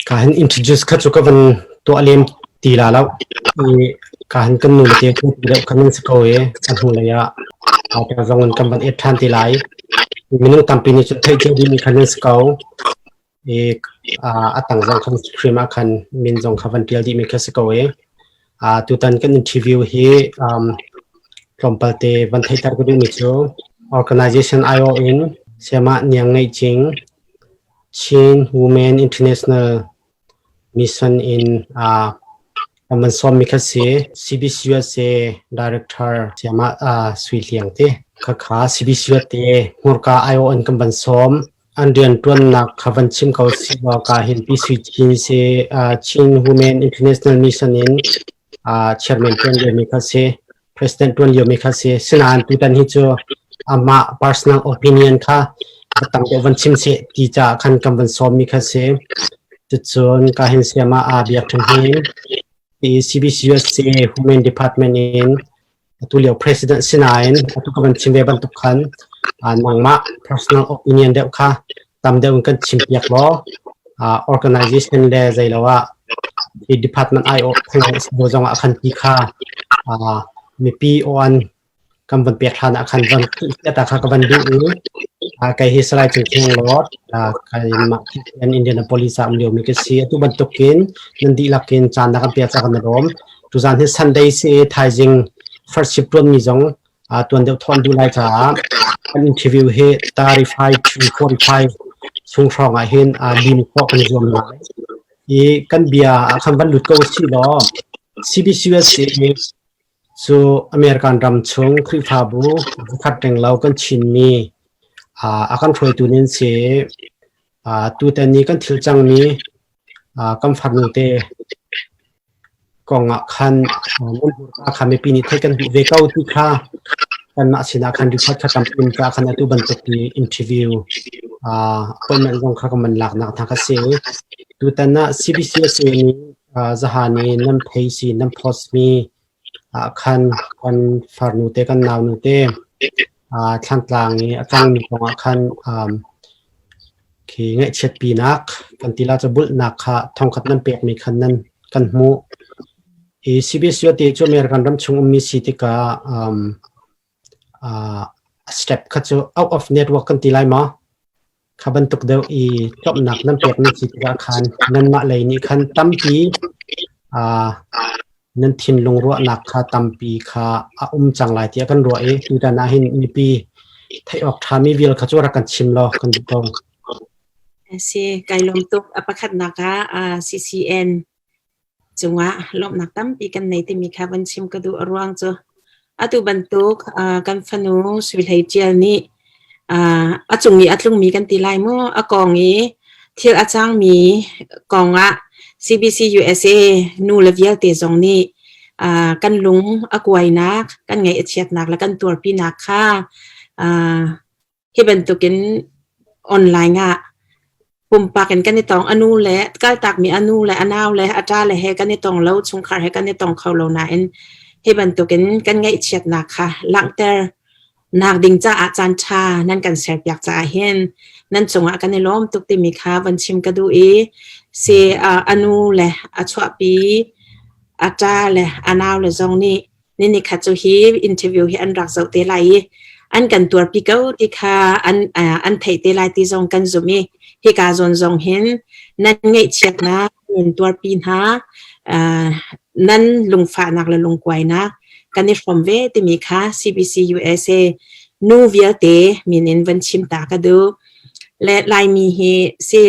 Ka han introduce kha cu ka van tuah lem ti la lo. I ka han kan nu le te kan ti deuh khan nan si ko i a hnu lei ah ka zong in kan van et ṭhan te lai. Minung tampi nih cun theih cio dihmi khan nan si ko. I a tang zong khan screen ah khan min zong kha van ṭial dihmi kha si ko i tutan kan interview hi tlawmpal te van theihter ka duhmi cu organization IO in Sayamah Niang Ngeih Cing Chin Women International Mission in kan van sawmmi kha si. CBCUSA Director Sayamah Sui Hliang te khakha CBCUSA hmurka IO in kan van sawm. An rianṭuannak kha van chim ko sih law ka hin Pi Sui Chin si Chin Women International Mission in chairman ṭuan liomi kha si. President ṭuan liomi kha si. Sinain tutan hi cu amah personal opinion kha a tam deuh van chim seh ti caah khan kan van sawmmi kha si. Cucun ka hin siam ah aa biak ṭhan hin ti CBCUSA Human Department in atu lio president sinain atu ka van chim ve bantuk khan nangmah personal opinion deuh kha tam deuh in kan chim piak law organization le zeilo ah hi department ai awh theng si zong ah khan ti kha mipi aw an kan van pek hlan ah khan van ta kha ka van duh i kai hi Salai Cung Theng Lord kai mah an Indianapolis ah um lio mi ka si. Atu bantukin nan dihlak in caan na kan pek ca kan rom. Tuzan hi Sunday si thaizing first shift tuan mi zong tuan deuh thon duh lai caah kan interview hi 35 to 45 chung hrawng ah hin lim khawh kan zuam lai. I kan bia ah khan van lut ko si law CBCUSA cu American ram chung Khrihfabu khat reng lo kan Chinmi a kan hruaitu nin si. Tutan ni kan thil cangmi kan farnu te kong ah khan nan hmurka kha mipi nih theih kan duh ve ko ti kha kanmah sinah khan report kha tampi in ka khan atu bantuk i interview appointment zong kha kan van laknak hna kha si. Tutan ah CBCUSA nih zahan i nan phei si nan post mi ah khan kan farnu te kan naunu te Thlantlang i a cangmi kong ah khan khi ngaihchiatpinak kan ti la cu bulhnak kha thongkhat nan pekmi khan nan kan hmuh. I CBCUSA cu American ram chung ummi si tikah step kha cu out of network kan ti lai maw? Kha bantuk deuh i cawmhnak nan pekmi si tikah khan nanmah lei nih khan tampi nan thinlung ruahnak kha tampi kha a um cang lai tiah kan ruah i tutan ah hin mipi theih awk ṭhami vial kha cu rak kan chim law kan duh ko. Si, kai lawm tuk. A pakhatnak ah CCN cungah lawmhnak tampi kan nei timi kha van chim ka duh. A ruang cu atu bantuk kan fanu Sui Hlei Ṭial nih a cung i a tlungmi kan ti lai mu, a kong i thil a cangmi kong ah CBC USA nu le vialte zong nih kan lung a kuainak, kan ngaih a chiatnak le kan tuarpinak kha Hi bantukin online ah pumpak in kan i tong. A nu le kaltakmi a nu le a nau le a ṭa le he kan i tong lo, chungkhar he kan i tong kho lo nain hi bantukin kan ngaihchiatnak kha langhter nak ding caah caan ṭha nan kan serpiak caah hin nan cungah kan i lawm tuk timi kha van chim ka duh i si a nu le a chuahpi a ṭa le a nau le zong nih ni ni khat cu hi interview hi an rak zoh te lai i an kan tuarpi ko ti kha an an theih te lai ti zong kan zumh i hika zawn zong hin nan ngaihchiatnak nan tuarpi hna nan lungfahnak le lungkuainak kan i hrawm ve timi kha CBC USA nu vialte min in van chim ta ka duh. Le Laimi hi si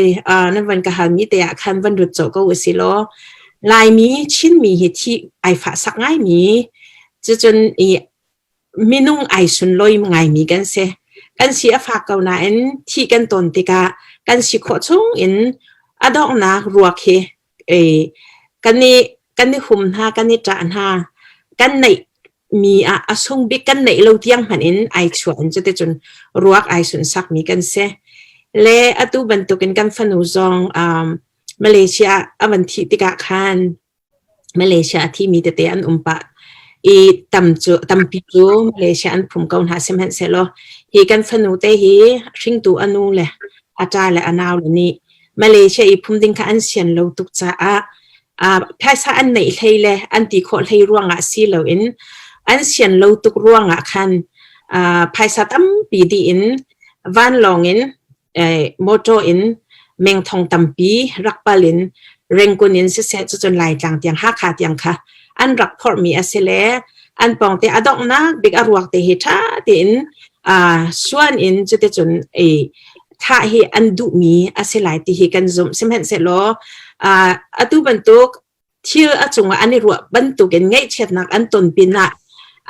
nan van ka halmi te ah khan van rut cawh ko usi law Laimi Chinmi hi thi ai fahsak ngaimi cucun i minung ai sunlawi ngaimi kan si. Kan si a fak ko nain thi kan tawn tikah kan si khawh chung in a donghnak ruak hi kan i kan i hum hna, kan i ṭah hna, kan neih mi ah a sung bik kan neih lo tiang hmanh in ai chuah in cuticun ruak ai sunsak mi kan si. Le atu bantukin kan fanu zong Malaysia a van thih tikah khan Malaysia a thimi tete an um pah i tam cu tampi cu Malaysia an phum ko hna sihmanhsehlaw hi kan fanu te hi hringtu a nu le a ṭa le a nau le nih Malaysia i phum ding kha an sian lo tuk caah phaisa an neih hlei le an ti khawh hlei ruangah si loin an sian lo tuk ruangah khan phaisa tampi dih in vanlawng in motor in mengthong tampi rak pal in Rangoon in siseh cucun Laitlang tiang Hakha tiang kha an rak phorhmi a si le an pawngte a donghnak bik a ruak te hi ṭha tein suan in cuticun thah hi an duhmi a si lai ti hi kan zumh. Sihmanhsehlaw atu bantuk thil a cungah an i ruah bantukin ngaihchiatnak an ton pinah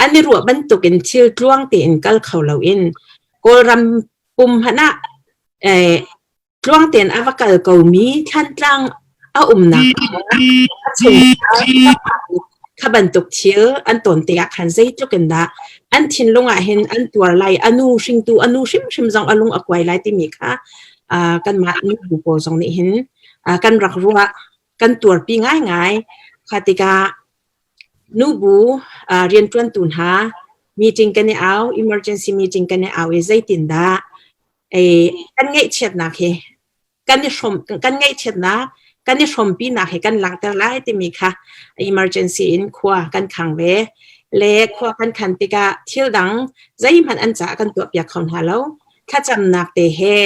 an i ruah bantukin thil tluang tein kal kho loin Kawlram pum hmanh ah tluang tein a va kal komi Thlantlang a umnak a chungkhar kha bantuk thil an ton tikah khan zeitluk in dah an thinlung ah hin an tuar lai, a nu hringtu a nu hrimhrim zong a lung a kuai lai timi kha kanmah nubu pawl zong nih hin kan rak ruah, kan tuarpi ngaingai. Kha tikah nubu rianṭuantu hna meeting kan i au, emergency meeting kan i au i zeitindah kan ngaihchiatnak hi kan i hrom kan ngaihchiatnak kan i hrawmpinak hi kan langhter lai timi kha emergency in khua kan khang ve le khua kan khan tikah thil dang zeihmanh an caah kan tuahpiak kho hna lo. Thlacamnak te he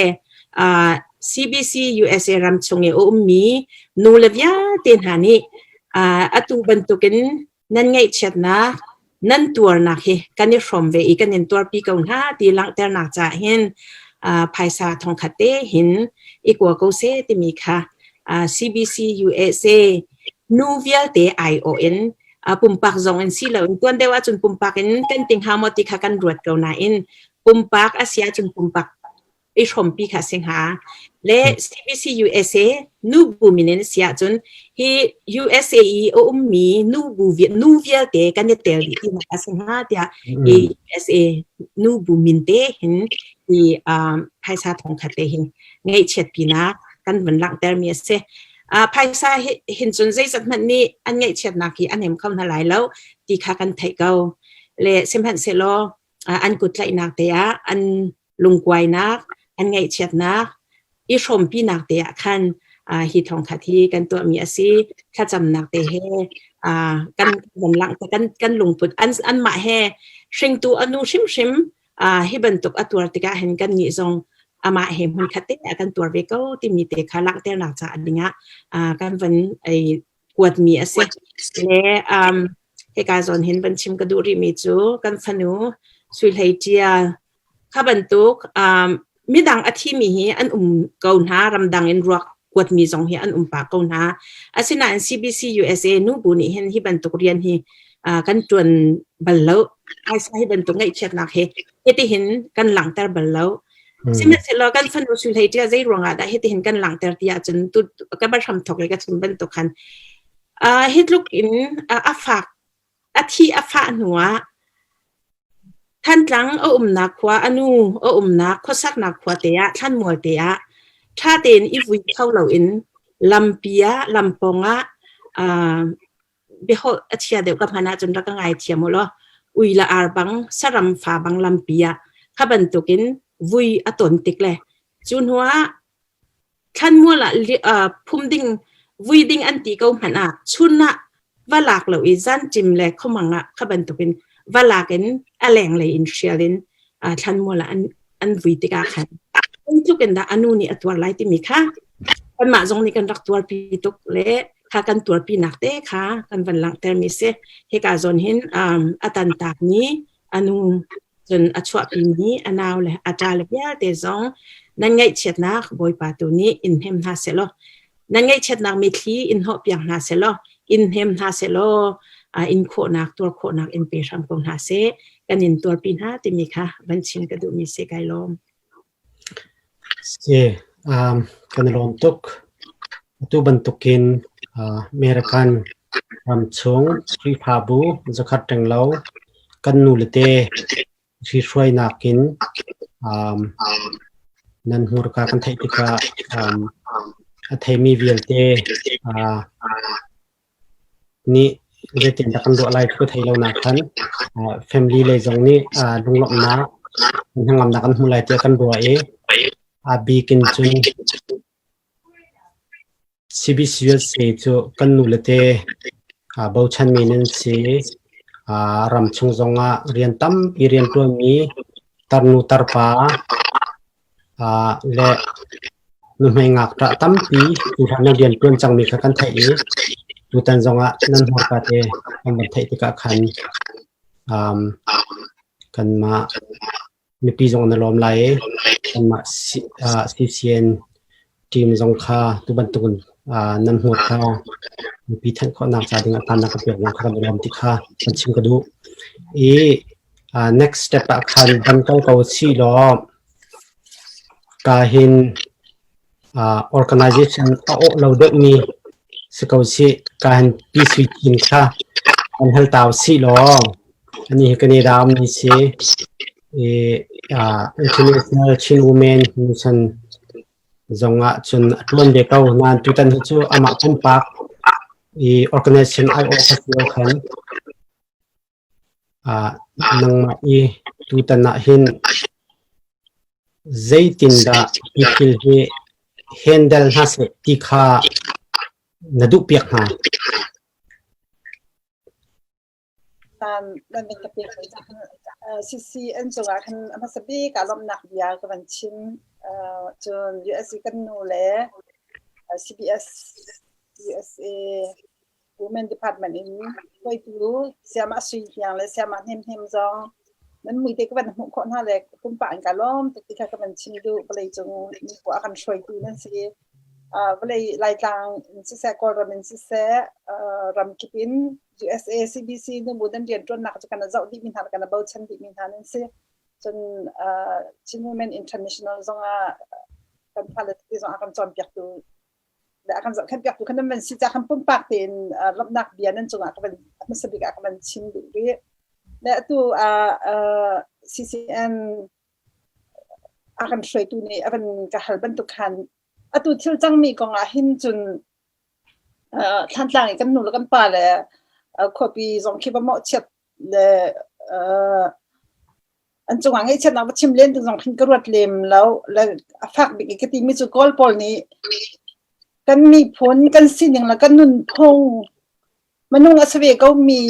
CBC USA ram chung i a ummi nu le vialte hna nih atu bantukin nan ngaihchiatnak nan tuarnak hi kan i hrawm ve i kan in tuarpi ko hna ti langhternak caah hin phaisa thongkhat te hin i kua ko seh timi kha CBC USA nu vialte aiawh in pumpak zong in si loin tuan deuh ahcun pumpak in kan ting hnga maw ti kha kan ruat ko nain pumpak a si ahcun pumpak i hrawmpi kha si hnga. Le CBC USA nubu min in si ahcun hi USA i a ummi nubu nu vialte kan i tel dih tinak a si hnga tiah hi USA nubu min te hin hi phaisa thongkhat te hin ngaihchiatpinak kan vun langhtermi a si. Phaisa hin cun zeizat hmanh nih an ngaihchiatnak hi a nem kho hna lai lo ti kha kan theih ko. Le sihmanhsehlaw an kut tlaihnak te ah an lungkuainak, an ngaihchiatnak, i hrawmpinak te ah khan hi thongkhat hi kan tuahmi a si. Thlacamnak te he kan kan langhter kan kan lungput an anmah he hringtu a nu hrimhrim hi bantuk a tuar tikah hin kan nih zong amah he hmunkhat te ah kan tuar ve ko timi te kha langhternak caah dingah kan van ei kuatmi a si. Le hika zawn hin van chim ka duh rihmi cu kan fanu Sui Hlei Ṭial kha bantuk midang a thimi hi an um ko hna, ramdang in ruak kuatmi zong hi an um pah ko hna. Asinain CBC USA nubu nih hin hi bantuk rian hi kan ṭuan bal lo. Phaisa hi bantuk ngaihchiatnak hi hitihin kan langhter bal lo. Sihmanhsehlaw kan fanu Sui Hlei Ṭial zei ruangah dah hitihin kan langhter ti ahcun tu ka hram thawk le ka chim bantuk khan hi tluk in a fak A thih a fah hnuah Thantlang a umnak khua a nu a umnak khuasaknak khua te ah thlanmual te ah ṭha tein i vui kho loin lampi ah lampawng ah biaholh a chia deuh ka hman ahcun rak ka ngaithiam u law ui le ar bang saram fa bang lampi ah kha bantukin vui a ton tik le cu hnuah Thlanmual ah phum ding, vui ding an ti ko hmanh ah chun ah va lak lo i zanṭim le khuamang ah kha bantukin va lak in a lenglei in hrial in thlanmual ah an vui tikah khan zeitluk in dah a nu nih a tuar lai timi kha kanmah zong nih kan rak tuarpi tuk le kha kan tuarpinak te kha kan van langhtermi si. Hika zawn hin a tantakmi a nu Cun a chuahpimi a nau le a ṭale vialte zong nan ngaihchiatnak Bawipa tu nih in hnem hna sehlaw, nan ngaihchiatnak mitthli in hnawhpiak hna sehlaw, in hnem hna sehlaw, in khawhnak, tuar khawhnak in pe hram ko hna seh. Kan in tuarpi hna timi kha van chim ka duhmi si kai lawm. Si, kan i lawm tuk. Atu bantukin American ramchung Khrihfabu zakhat ṭenglo kan nulete hrihruainak in nan hmurka kan theih tikah a theimi vialte Nih zeitindah kan ruah lai ti ka thei lo nak khan family lei zong nih lunglawmhnak hnangamnak an hmu lai tiah kan ruah i a bik in cun. CBCUSA cu kan nule te bochanmi nan si. Ramchung zongah rian tampi rian ṭuanmi tarnu tarpa le nuhmei ngakṭah tampi tuhlan nan rian ṭuan cangmi kha kan theih i tutan zongah nan hmurka te kan van theih tikah khan kanmah mipi zong na lawm lai i kanmah CCN team zong kha tu bantukin nan hmur kha mipi thanh khawhnak ca ding ah tan na ka pek zong kha kan i lawm ti kha kan chim ka duh. I next step ah khan van kal ko si law ka hin organization a awh lo deuhmi si ko si ka hin Pi Sui Cin kha kan hal tau si law ani hi Canada mi si i International Chin Women Mission zongah cun a ṭuan ve ko nain tutan hi cu amah pumpak i organization ai awh kha si lo khan Nangmah i tutan ah hin zeitindah hi thil hi handle hna seh ti kha na duhpiak hna? Nan ka pek CCN cungah khan a hmasa bik ah lawmhnak bia ka van chim. Cun USA kan nu le CBS USA Women Department in hruaitu Sayamah Sui Hniang le Sayamah Hnem Hnem zong nan mui te ka van hmuh khawh hna le pumpak in ka lawm tuk ti kha ka van chim duh. Vawlei cung nikhua a kan hruaitu nan si. Vawlei Laitlang in siseh, Kawlram in siseh, ramkip in USA, CBC nubu nan rianṭuannak cu kan zoh dihmi hna le kan bochan dihmi hna nan si. Cun Chin Women International zongah kan fale tete zong a kan cawnpiaktu le a kan zohkhenhpiaktu kha nan van si caah khan pumpak tein lawmhnak bia nan cungah ka van hmasa bik ah ka van chim duh rih. Le atu ah CCN a kan hruaitu nih a van ka hal bantuk khan atu thil cangmi kong ah hin cun Thlantlang i kan nu le kan pa le khuapi zong khi va mawhchiat le an cungah ngaihchiatnak va chim len ding zong khin ka ruat lem lo. Le a fak bik i ka timi cu Kawl pawl nih kan miphun kan sining le kan nunphung minung a si ve komi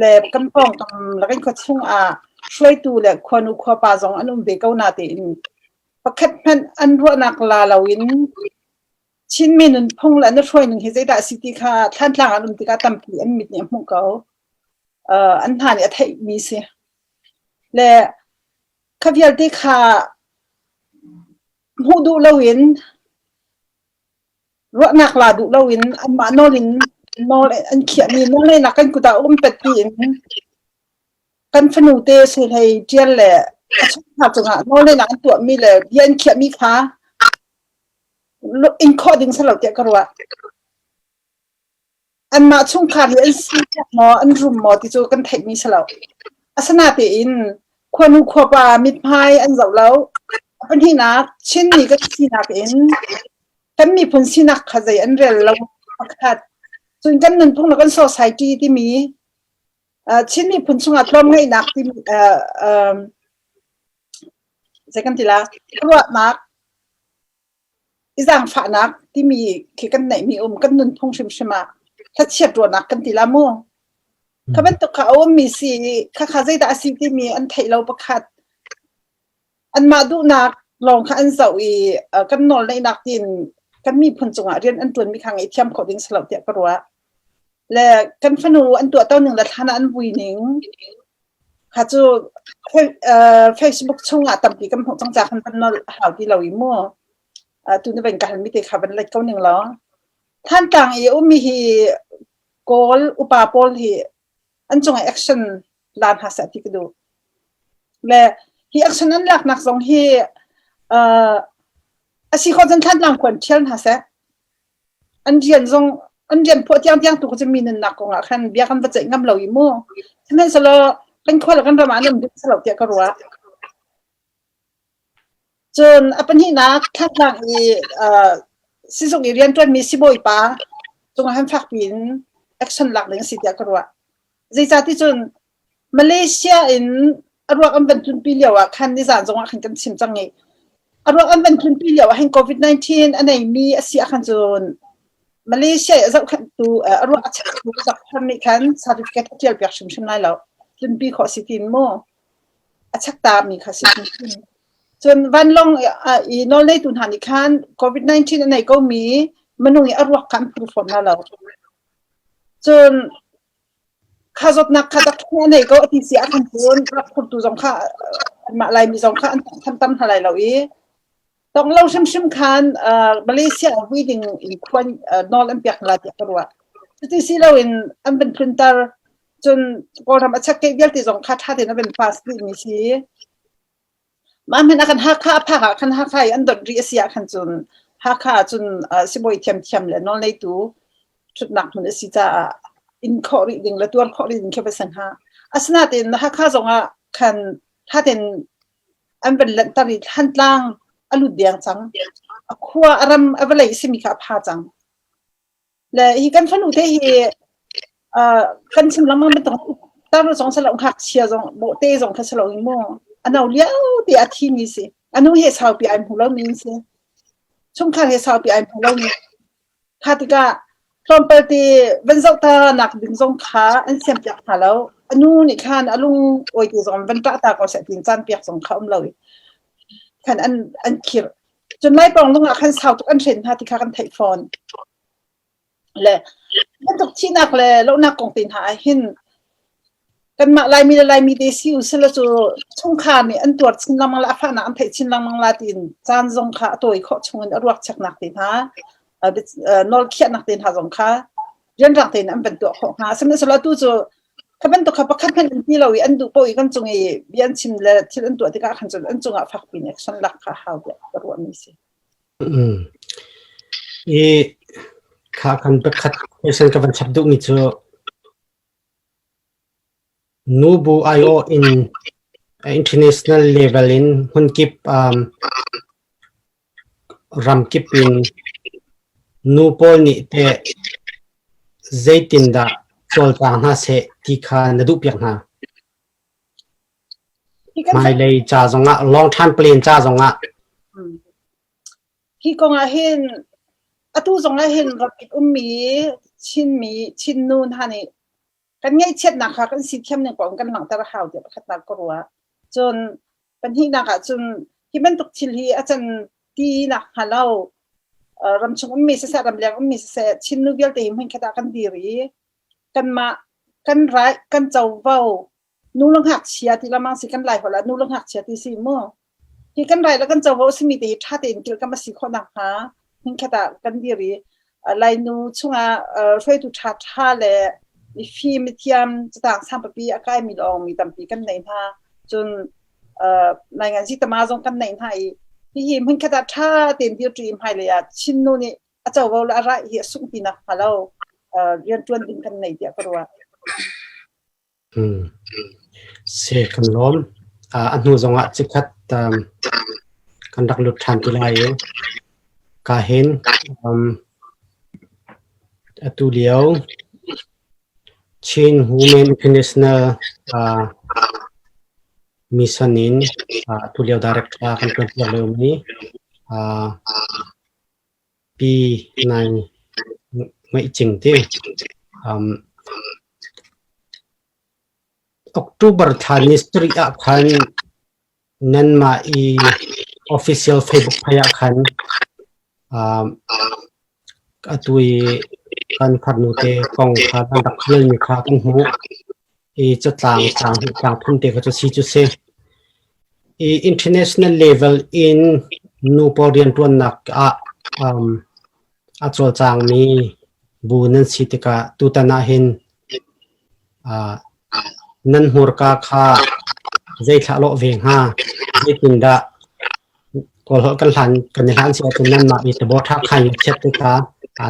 le kan pawngkam le kan khua chungah hruaitu le khuanu khuapa zong an um ve ko na tein pakhat hmanh an ruahnak la loin Chinmi nunphung le an hruai ning hi zeidah a si ti kha Thlantlang an um tikah tampi an mit nih a hmuh ko. An hna nih a theihmi si. Le kha vialte kha hmuh duh loin ruahnak la duh loin anmah nawl in nawl an khiahmi nawlngeihnak kan kut ah um pet tiin kan fanu te Suihlei Ṭial le a chungkhar cungah nawlngeihnak an tuahmi le bia an khiahmi kha in khawh ding si lo tiah ka ruah. Anmah chungkhar hi an si maw, an rum maw ti cu kan theihmi si lo. Asinatein khuanu khuapa mithmai an zoh lo. A pahnihnak, Chinmi kan sinak in kan miphun sinak kha zei an rel lo pakhat. Cun kan nunphung le kan society timi Chin miphun chungah tlawmngaihnak timi zei kan ti la ruahnak I zaangfahnak timi khi kan neihmi um kan nunphung hrimhrim ah thlachiat ruahnak kan ti la mu. Kha bantuk kha a ummi si i khakha zeidah a si timi an theih lo pakhat. Anmah duhnak lawng kha an zoh i kan nawl neihnak tiin kan miphun cungah rian an ṭuanmi kha ngaihthiam khawh ding si lo tiah ka ruah. Le kan fanu an tuahto ning le thlan ah an vui ning kha cu Facebook chungah tampi kan hmuh cang ca khan van nolh a hau ti lo i mu. Tu na van ka halmi te kha van let ko ning law. Thantlang i ummi hi Kawl upa pawl hi an cungah action la hna seh ti ka duh. Le hi action an laknak zong hi a si khawh cun Thantlang khuan ṭhial hna seh. An rian zong an rian phuah tiangtiang tu cu mi nunnak kong ah khan bia kan va ceih ngam lo i mu. Sihmanhsehlaw kan khua le kan ram ah an um ding si lo tiah ka ruah. Cun a pahnihnak Thantlang i sizung i rianṭuanmi sibawipa cungah han fakpi in action lak ding a si tiah ka ruah. Zeicahti cun Malaysia in a ruak an van tlunpi lio ah khan nizan zongah khan kan chim cang i a ruak an van tlunpi lio ah hin COVID-19 a neimi a si ah khan cun Malaysia i a zohkhenhtu a ruah a chektu doctor nih khan certificate a ṭial piak hrimhrim lai lo. Tlunpi khawh si tiin mu. A chek ta mi kha si hrimhrim. Cun vanlawng i nawlneitu hna nih khan COVID-19 a nei ko mi minung i a ruak kha an phur fawn hna lo. Cun kha zawtnak kha doctor nih a nei ko a ti si ah khan cun rak phurtu zong kha anmah Laimi zong kha an tham tam hna lai lo i tong lo hrimhrim khan Malaysia ah vui ding in khuan nawl an pek hna tiah ka ruah. Cuti si loin an van tlunter cun Kawlram a check vialte zong kha ṭha tein a van pass dih mi si. Mah hmanh ah khan Hakha a phak ah khan Hakha i an donh rih a si ah khan cun Hakha ah cun sibawi thiamthiam le nawlneitu ṭhutnak hmun a si caah in khawh rih ding le tuar khawh rih ding khi va si hnga. Asinain Hakha zongah khan ṭha tein an van lanhter i Thantlang a lut deng cang. A khua a ram a vawlei a simi kha a pha cang. Le hi kan fanu te hi kan chim lengmang bantuk tar zong si lo ngakchia zong bawhte zong kha si lo in mu a no lio te a thi mi si. A nu he saupi ai hmu lo mi si. Chungkhar he saupi ai hmu lo mi. Kha tikah tlawmpal te van zoh ta nak ding zong kha an siam piak hna lo. A nu nih khan a lung awi te zong van ṭah ta ko seh tin caan piak zong kha um lo i khan an khirh. Cun Laipawng lung ah khan sau tuk an hren hna ti kha kan theih fawn. Le bantuk thihnak le lohnak kong te hna ah hin kanmah Laimi le Laimi te si u sila cu chungkhar nih an tuar chin lengmang le a fahnak an theih chin lengmang la tiin caan zong kha a tawi khawh chung in a ruak cheknak te hna nawl khiahnak te hna zong kha rianrang tein an van tuah khawh hnga. Sihmanhsehlaw atu cu kha bantuk kha pakhat hmanh an ti lo i an duh paoh i kan cung i bia an chim le thil an tuah tikah khan cun an cungah fakpi in action lak kha hau tiah ka ruahmi si. I kha kan pakhat question ka van chap duhmi cu Nubu aiawh in international level in hmunkip ramkip in nu pawl nih teh zeitindah cawlcang hna seh ti kha na duhpiak hna? Hmailei ca zongah long term plan ca zongah. Hi kong ah hin atu zong ah hin ramkip ummi Chinmi Chin nu hna nih kan ngaihchiatnak kha kan si thiam ning paoh in kan langhter a hau tiah pakhatnak ka ruah. Cun pahnihnak ah cun hi bantuk thil hi a can ti nak hnga lo ramchung ummi siseh ramleng ummi siseh Chin nu vialte hi hmunkhat ah kan dir i kanmah kan right kan covo nu le ngakchia ti lamang si kan lai holh ah nu le ngakchia ti si mu hi kan rai le kan covo a simi te hi ṭha tein kilhkamh a si khawh nakhnga hmunkhat ah kan dir i Lainu chungah hruaitu ṭhaṭha le mifim mithiam catang sang pipi a kaimi lawng mi tampi kan nei hna. Cun nainganzi tama zong kan neih hna i hihi hmunkhat ah ṭha tein dirṭi i hmailei ah Chin nu nih a covo le a raih hi a sungh ti nakhnga lo rianṭuan ding kan nei tiah ka ruah. Si kan lawm. A hnu zongah chikkhat kan rak lut ṭhan ti lai i ka hin atu lio Chin Women International Mission in atu lio director kan ṭuan piak liomi Pi Nai Ngaih Cing ti. October thla ni sarih ah khan nanmah i official Facebook phei ah khan atu i kan farnu te kong kha kan rak rialmi kha kan hmuh i catlang tlang tlang phun te kha cu si cu si. I international level in nu pawl rianṭuannak ah a cawlcangmi bu nan si tikah tutan ah hin nan hmurka kha zeithlah lawh ve hnga? Zeitindah Kawlholh kan hlan kan i hlan si ahcun nanmah i tabo ṭha khan chiat te kha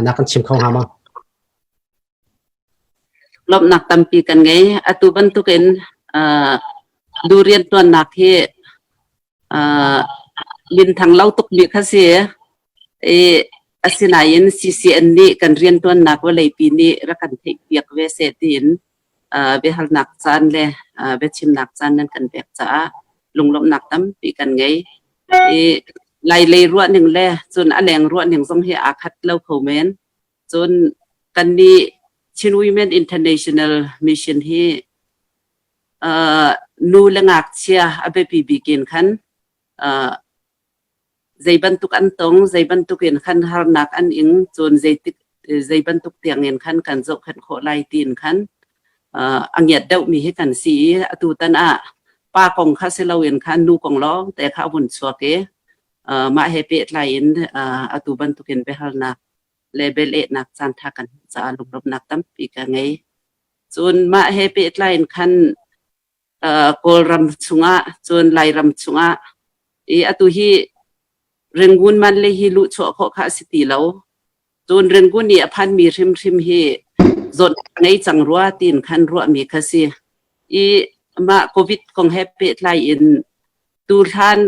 na kan chim kho hnga maw? Lawmhnak tampi kan ngei. Atu bantukin nu rianṭuannak hi minthang lo tukmi kha si. I asinain CCN nih kan rianṭuannak vawleipi nih rak kan theihpiak ve seh tiin biahalnak caan le biachimnak caan nan kan pek caah lunglawmhnak tampi kan ngei. I Lailei ruahning le cun a leng ruahning zong hi aa khat lo kho men. Cun kannih Chin Women International Mission hi nu le ngakchia a biapi bik in khan zei bantuk an tong, zei bantuk in khan harnak an ing, cun zeitik zei bantuk tiang in khan kan zohkhenh khawh lai tiin khan a ngiat deuhmi hi kan si i atu tan ah pa kong kha si loin khan nu kong lawng te kha a vun chuak i mah he pehtlai in atu bantukin biahalnak le bialehnak caanṭha kan hmuh caah lunglawmhnak tampi ka ngei. Cun mah he pehtlai in khan Kawlram chungah cun Lairam chungah i atu hi Rangoon Manlay hi luhchuah khawh kha a si ti lo. Cun Rangoon i a phanmi hrimhrim hi zawtnak ngei cang rua tiin khan ruahmi kha si. I mah COVID kong he pehtlai in tuhlan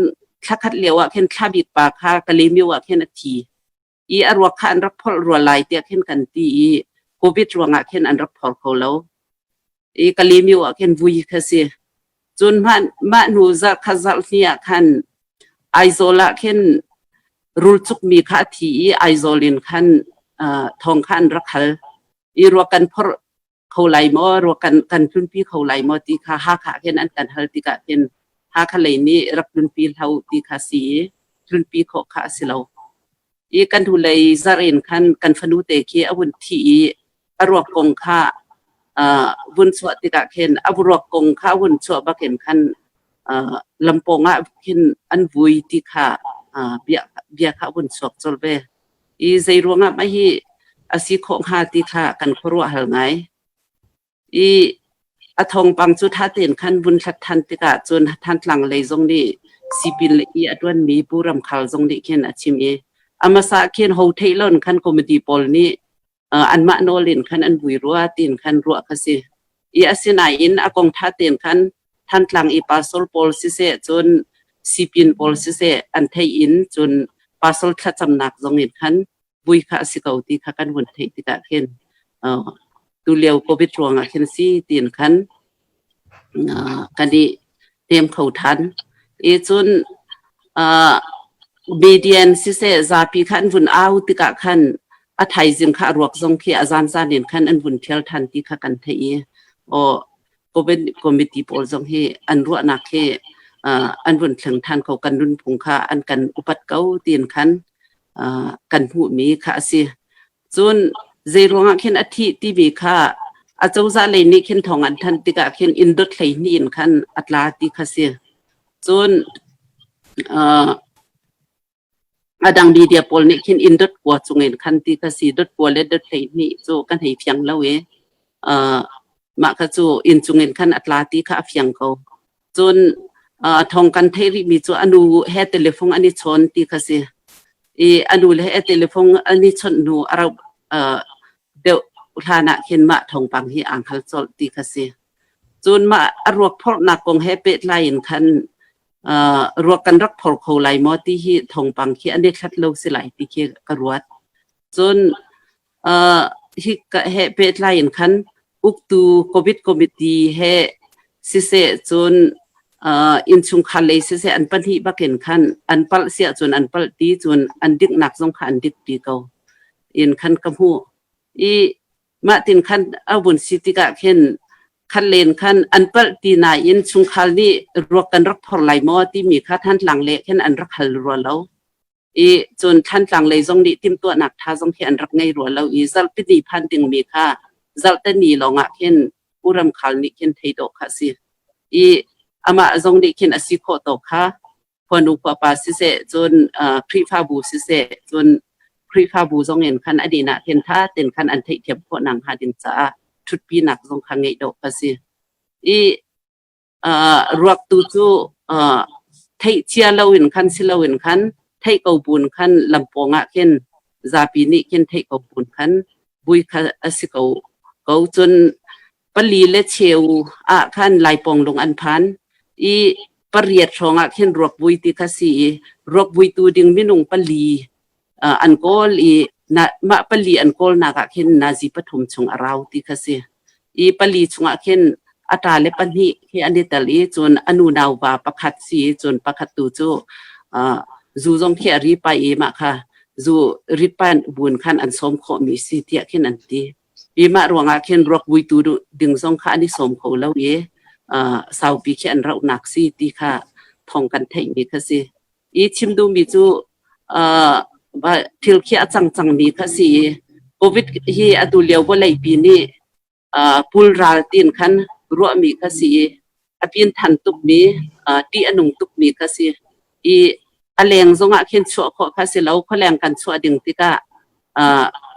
thlakhat lio ah khin thla bik pa kha Kalaymyo ah khin a thi. I a ruak kha an rak phorh rua lai tiah khin kan ti i COVID ruangah khin an rak phor kho lo. I Kalaymyo ah khin vui kha si. Cun mah, mah hnu zarh khat zarh hnih ah khan Aizawl ah khin rul cukmi kha a thi i Aizawl in khan uh, thawng kha an rak hal. I ruak kan phorh kho lai maw, ruak kan, kan tlunpi kho lai maw ti kha Hakha khin an kan hal tikah khin Hakha lei nih rak tlunpi hlah ti kha si i tlunpi khawh kha a si lo. I kan hnulei zarh in khan kan fanu te khi a vun thi i a ruak kong kha uh, vun chuah tikah khin a ruak kong kha vun chuah bakin khan uh, lampawng ah khin an vui ti kha uh, bia bia kha vun chuak colh ve. I zei ruangah mah hi a si khawh hnga ti kha kan khuaruah hal ngai. I a thawngpang cu tha tein khan vun hlat than tikah cun Thantlang lei zong nih sipin le i a tuanmi Pu Ram Khal zong nih khin a chim i a hmasa khin ho theih lon khan committee pawl nih anmah nawl in khan an vui rua tiin khan ruah kha si. I asinain a kong tha tein khan Thantlang i pastor pawl siseh cun sipin pawl siseh an theih in cun pastor thlacamnak zong in khan vui kha a si ko ti kha kan hun theih tikah khin tulio COVID ruangah khin si tiin khan kan i hnem kho than. I cun median siseh zapi kha an vun au tikah khan a thaizing kha a ruak zong khi a zanzan in khan an vun thial than ti kha kan theih i aw COVID committee pawl zong hi an ruahnak hi an vun thleng than ko kan nunphung kha an kan upat ko tiin khan kan hmuhmi kha a si. Cun zei ruangah khin a thih timi kha a cozah lei nih khin thawng an thanh tikah khin inn dot 12 in khan a tla ti kha si. Cun a dang media pawl nih khin inn dot kua cungin khan ti kha si. Dot kua le dot 12 cu kan hei fiang lo i mah kha cu inn cungin khan a tla ti kha a fiang ko. Cun thawng kan theih rihmi cu a nu he telephone an i chawn ti kha si. I a nu le he telephone an i chawnh hnu a rauh deuh hlan ah khin mah thawngpang hi aa hngal colh ti kha si. Cun mah a ruak phorhnak kong he pehtlai in khan ruak kan rak phor kho lai maw ti hi thawngpang khi an i hlat lo si lai ti khi ka ruat. Cun hi he pehtlai in khan uktu COVID committee he siseh cun innchungkhar lei siseh an pahnih bakin khan an palh si ahcun an palh ti cun an diknak zong kha an dik ti ko in khan ka hmuh. I mah tin khan a vun si tikah khin khat len khan an palh ti nain chungkhar nih ruak kan rak phor lai maw timi kha Thantlang le khin an rak hal rua lo. I cun Thlantlang lei zong nih timhtuahnak ṭha zong khi an rak ngei rua lo i zarhpi ni phan dingmi kha zarhte ni lawngah khin Pu Ram Khal nih khin thei dawh kha a si. I amah zong nih khin a si khawh tawk kha khuanu khuapa siseh cun Khrihfabu siseh cun Khrihfabu zong in khan a din ah khin ṭha tein khan an theihthiam khawh nakhnga ding caah ṭhutpinak zong kha ngeih dawh kha si. I Ruak tu cu theih cia loin khan si loin khan theih ko buin khan lampawng ah khin zapi nih khin theih ko buin khan vui kha a si ko ko. Cun pali le cheu ah khan Laipawng lung an phan i pariat hrawng ah khin ruak vui ti kha si i ruak vuitu ding minung pali an kawl i mah pali an kawlnak ah khin nazi pathum chung a rau ti kha si. I pali chungah khin a ṭa le pahnih khi an i tel i cun a nu nau va pakhat si cun pakhat tu cu zu zong khi a ri pai i mah kha Zu ritpan buin khan an sawm khawhmi si tiah khin an ti. Hi mah ruangah khin ruak vuitu ding zong kha an i sawm kho lo i saupi khi an rauhnak si ti kha thawng kan theihmi kha si. I chim duhmi cu thil khi a cang cangmi kha si i COVID hi atu lio vawleipi nih pulral tiin khan ruahmi kha si i a pin than tukmi ṭih a nung tukmi kha si i a leng zongah khin chuah khawh kha si lo. Khualeng kan chuah ding tikah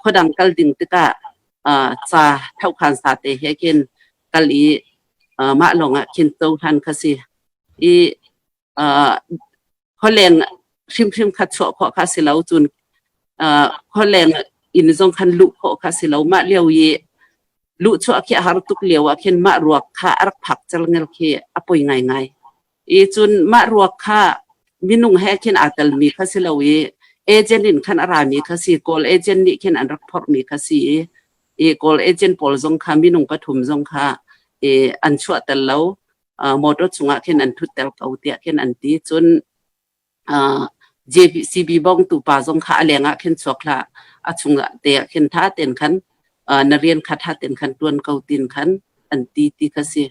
khuadang kal ding tikah ca thohkhan sa te he khin kal i mah lawngah khin cohlan kha si i khualeng hrimhrim kha chuah khawh kha si lo. Cun khualeng inn zong khan luh khawh kha si lo. Mah lio i luhchuah khi a har tuk lio ah khin mah ruak kha a rak phak celngel khi a poi ngaingai i cun mah ruak kha minung he khin aa telmi kha si lo i agent in khan a rami kha si. Kawl agent nih khin an rak phorhmi kha si i Kawl agent pawl zong kha minung pathum zong kha i an chuah tel lo, motor chungah khin an thutter ko tiah khin an ti. Cun JCB bongtu pa zong kha a leng ah khin chuak hlah, a chung te ah khin tha ten khan na rian kha tha ten khan tuan ko tin khan an ti ti kha si.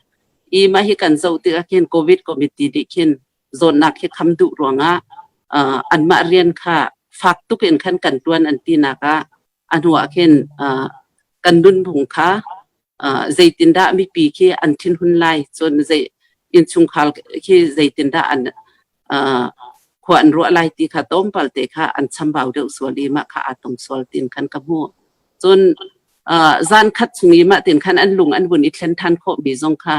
I mah hi kan zoh tikah khin COVID committee nih khin zawtnak hi kham duh ruangah anmah rian kha fak tuk in khan kan tuan an ti nak ah a hnu ah khin kan nunphung kha zeitindah mipi khi an thinhun lai, cun zei innchungkhar khi zeitindah an khua an ruah lai ti kha tlawmpal te kha an chambau deuh sual i mah kha aa tong sual tin khan ka hmuh. Cun zan khat chung i mah tin khan an lung an vun i thlen than khawh mi zong kha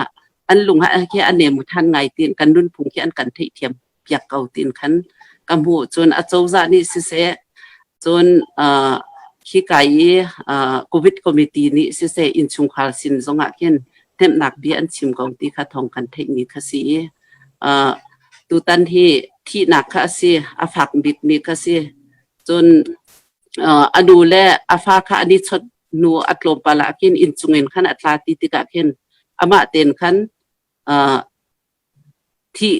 an lung khi a nem than ngai tin kan nunphung khi an kan theihthiam piak ko tin khan ka hmuh. Cun acozah nih siseh, cun khika i COVID committee nih siseh, innchungkhar sin zongah khin hnemhnak bia an chim ko ti kha thawng kan theihmi kha si i tutan hi thihnak kha a si, a fak bikmi kha si. Cun a nu le a fa kha an i chawt hnu a tlawmpal ah khin innchung in khan a tla ti tikah khin amah tein khan Thih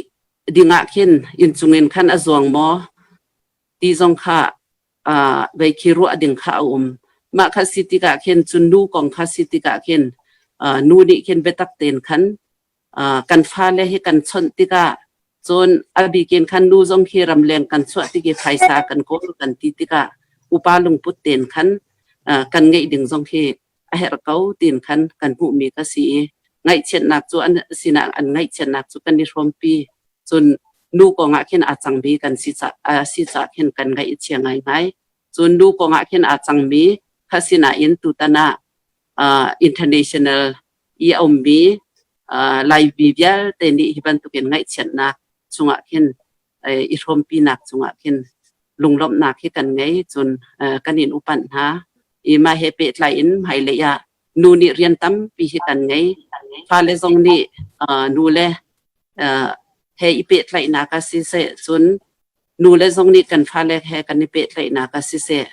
dingah khin innchung in khan a zuang maw ti zong kha vei khi ruah ding kha a um. Mah kha si tikah khin cun nu kong kha si tikah khin nu nih khin biatak tein khan kan fale hi kan chawnh tikah, cun a bikin khan nu zong khi ramleng kan chuah tik i phaisa kan kawl kan ti tikah upa lungput tein khan kan ngeih ding zong khi a herh ko tiin khan kan hmuhmi ka si i ngaihchiatnak cu an sinah an ngaihchiatnak cu kan i hrawmpi. Cun nu kong ah khin aa cangmi kan si ca si caah khin kan ngaih a chia ngaingai. Cun nu kong ah khin aa cangmi kha sinain tutan ah international i a ummi Laimi vialte nih hi bantukin ngaihchiatnak chungah khin i hrawmpinak cungah khin lunglawmhnak hi kan ngei. Cun kan in upanh hna i mah he pehtlai in hmailei ah nu nih rian tampi hi kan ngei. Fale zong nih nu le he i pehtlaihnak ah siseh, cun nu le zong nih kan fale he kan i pehtlaihnak ah siseh,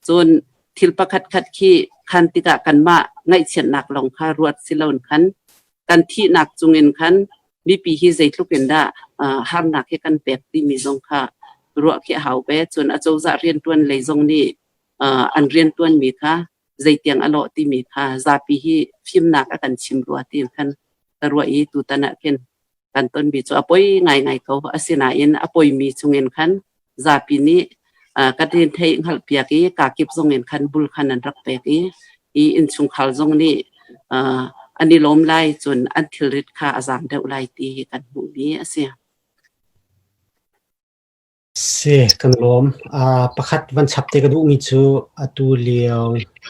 cun thil pakhat khat khi khan tikah kanmah ngaihchiatnak lawng kha ruat si loin khan kan thihnak cungin khan mipi hi zeitluk in dah harnak hi kan pek timi zong kha ruah khi a hau ve. Cun acozah rianṭuan lei zong nih an rianṭuanmi kha zeitiang a lawh timi kha zapi hi fimnak a kan chim rua tiin khan ka ruah i tutan ah khin kan tonmi cu a poi ngaingai ko. Asinain a poimi chungin khan zapi nih kan in theih hngalhpiak i kakip zong in khan bul khan an rak pek i i innchungkhar zong nih an i lawm lai, cun an thilrit kha a zaang deuh lai ti hi kan hmuhmi a si. Si, kan lawm. Pakhat van chap te ka duhmi cu atu lio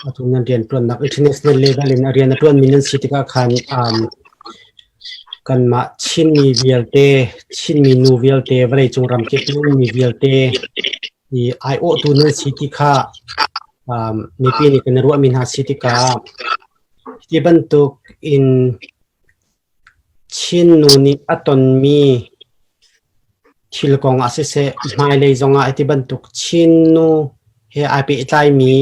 atu nan rianṭuannak international level in a rian a ṭuanmi nan si tikah khan kanmah Chinmi vialte, Chinmi nu vialte, vawleicung ramkip i ummi vialte i aiawhtu nan si ti kha mipi nih kan i ruahmi hna si tikah hi bantuk in Chin nu nih a tonmi thil kong ah siseh, hmailei zongah hiti bantuk Chin nu he ai pehtlaimi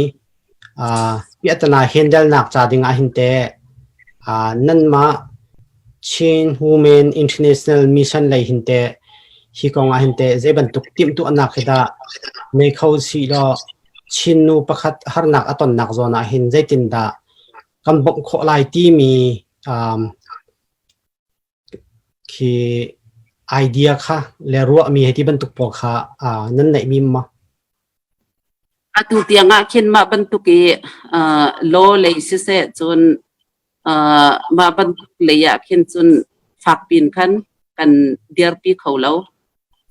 piahtana handle-nak ca ding ah hin teh nanmah Chin Women International Mission lei hin teh hi kong ah hin teh zei bantuk timhtuahnak hi dah nei kho sih law? Chin nu pakhat harnak a tonnak zawn ah hin zeitindah kan bawmh khawh lai timi khi idea kha le ruahmi hei ti bantuk pawl kha nan neihmi maw? Atu tiang ah khin mah bantuk i law lei siseh cun mah bantuk lei ah khin cun fak pin khan kan dirpi kho lo.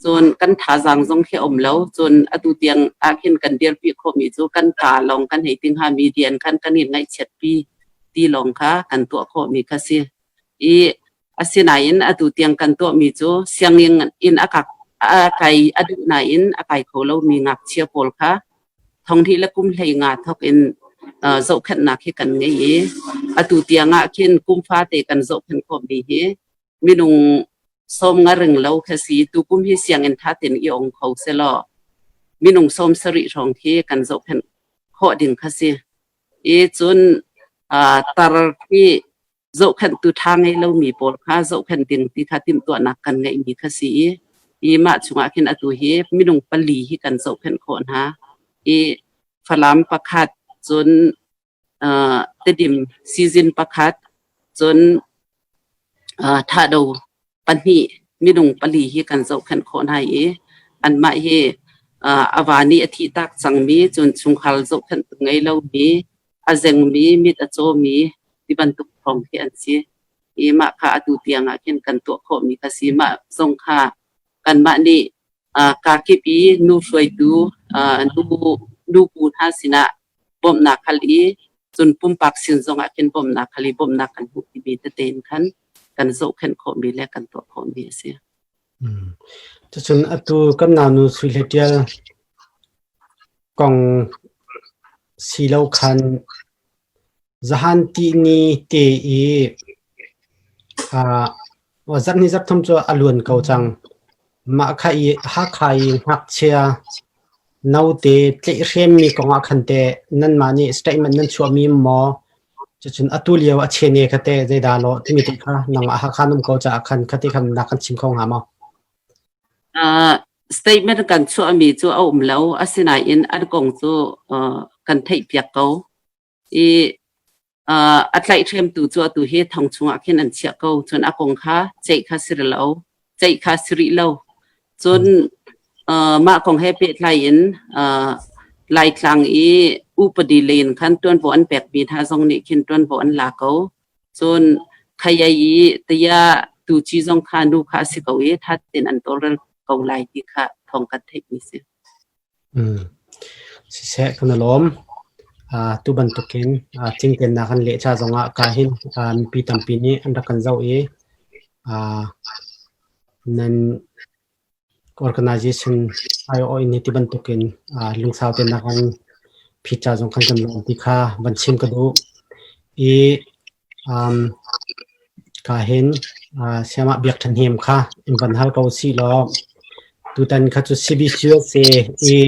Cun kan thazaang zong khi a um lo. Cun atu tiang ah khin kan dirpi khawhmi cu kan kaa lawng kan hei ti hnga media in khan kan in ngaihchiatpi ti lawng kha kan tuah khawhmi kha si. I asinain atu tiang kan tuahmi cu sianginn in a kak a kai a duh nain a kai kho lomi ngakchia pawl kha thonghnih le kum 15 thawk in zohkhenhnak hi kan ngei i atu tiang ah khin kum fate kan zohkhenh khawhmi hi minung sawm nga ring lo kha si. Tukum hi sianginn tha tein i ong kho selaw minung 70 hrawng khi kan zohkhenh khawh ding kha si. I cun tar khi zohkhenhtu ṭha ngei lomi pawl kha zohkhenh ding ti kha timhtuahnak kan ngeihmi kha si i i mah chungah khin atu hi minung pali hi kan zohkhenh khawh hna i Falam pakhat, cun Tedim season pakhat, cun Thado pahnih, minung pali hi kan zohkhenh khawh hna i anmah hi a va nih a thih tak cangmi, cun chungkhar zohkhenhtu ngei lomi, a zengmi, mit a cawmi ti bantuk thawng khi an si. I mah kha atu tiang ah khin kan tuah khawhmi kha si. Mah zong kha kanmah nih kakip i nu hruaitu nu nubu hna sinah bawmhnak hal i cun pumpak sin zongah khin bawmhnak hal i bawmhnak kan hmuh timi tete in khan kan zohkhenh khawhmi le kan tuah khawhmi a si. Cucun atu kan naunu Sui Hle Ṭial kong si lo khan zahan tihni te i zarhni zarhthum cu a luan ko cang. Mah kha i Hakha i ngakchia note tlaihhremmi kong ah khan teh nanmah nih statement nan chuahmi maw? Cucun atu lio a chene kha teh zeidah lawh timi te kha nangmah Hakha na um ko caah khan khati khan na kan chim kho hnga maw? Statement kan chuahmi cu a um lo. Asinain an kong cu kan theihpiak ko. I a tlaihhremtu cu atu hi thong chungah khin an chiah ko. Cun a kong kha ceih kha si rih lo. Ceih kha si rih lo. Cun mah kong he pehtlai in Laitlang i upadi lei in khan ṭuanvo an pekmi hna zong nih khin ṭuanvo an la ko. Cun khayai i taya tuci zong kha nu kha a si ko i ṭha tein an tawlrel ko lai ti kha thawng kan theihmi si. Siseh, kan i lawm. Tu bantukin cingkennak kan leh ca zongah ka hin mipi tampi nih an rak kan zoh i nan organization aiawh in ti bantukin lungsau tein na kan phit ca zong khan kan lawm ti kha van chim ka duh. I Ka hin siamah Biak Ṭha Hnem kha in van hal ko sih law tutan kha cu CBCUSA i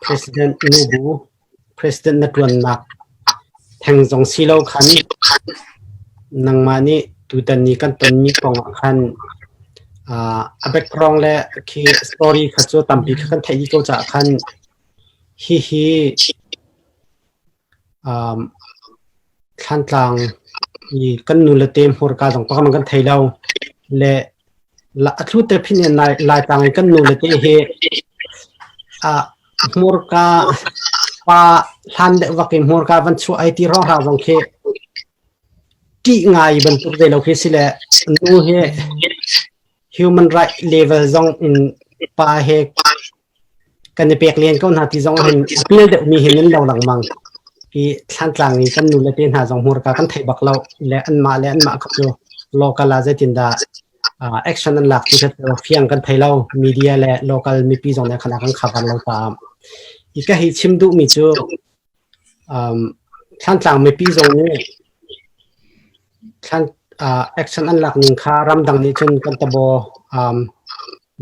President nubu President na ṭuannak theng zong si lo khan nangmah nih tutan ni kan tonmi kong ah khan a background le khi story kha cu tampi kha kan theih dih ko caah khan hihi Thlantlang i kan nu le te hmurka zong pakhat hmanh kan thei lo. Le a thlu te phin in Laitlang i kan nu le te hi hmurka pa hlan deuh vak in hmurka van chuah ai ti hrawng zong khi ṭih ngai bantuk ve lo khi si le nu hi human right level zong in pa he Kan i pek len ko hna ti zong hin a pil deuhmi hin an lo lengmang. Hi Thlantlang i kan nu le te hna zong hmurka kan theih bak lo le anmah le anmah kha cu local ah zeitindah action an lak ti kha cu fiang kan thei lo. Media le local mipi zong nih khan a kan cover lo caah. Hi ka hi chim duhmi cu Thlantlang mipi zong nih thlan action an lak ning kha ramdang nih cun kan tabo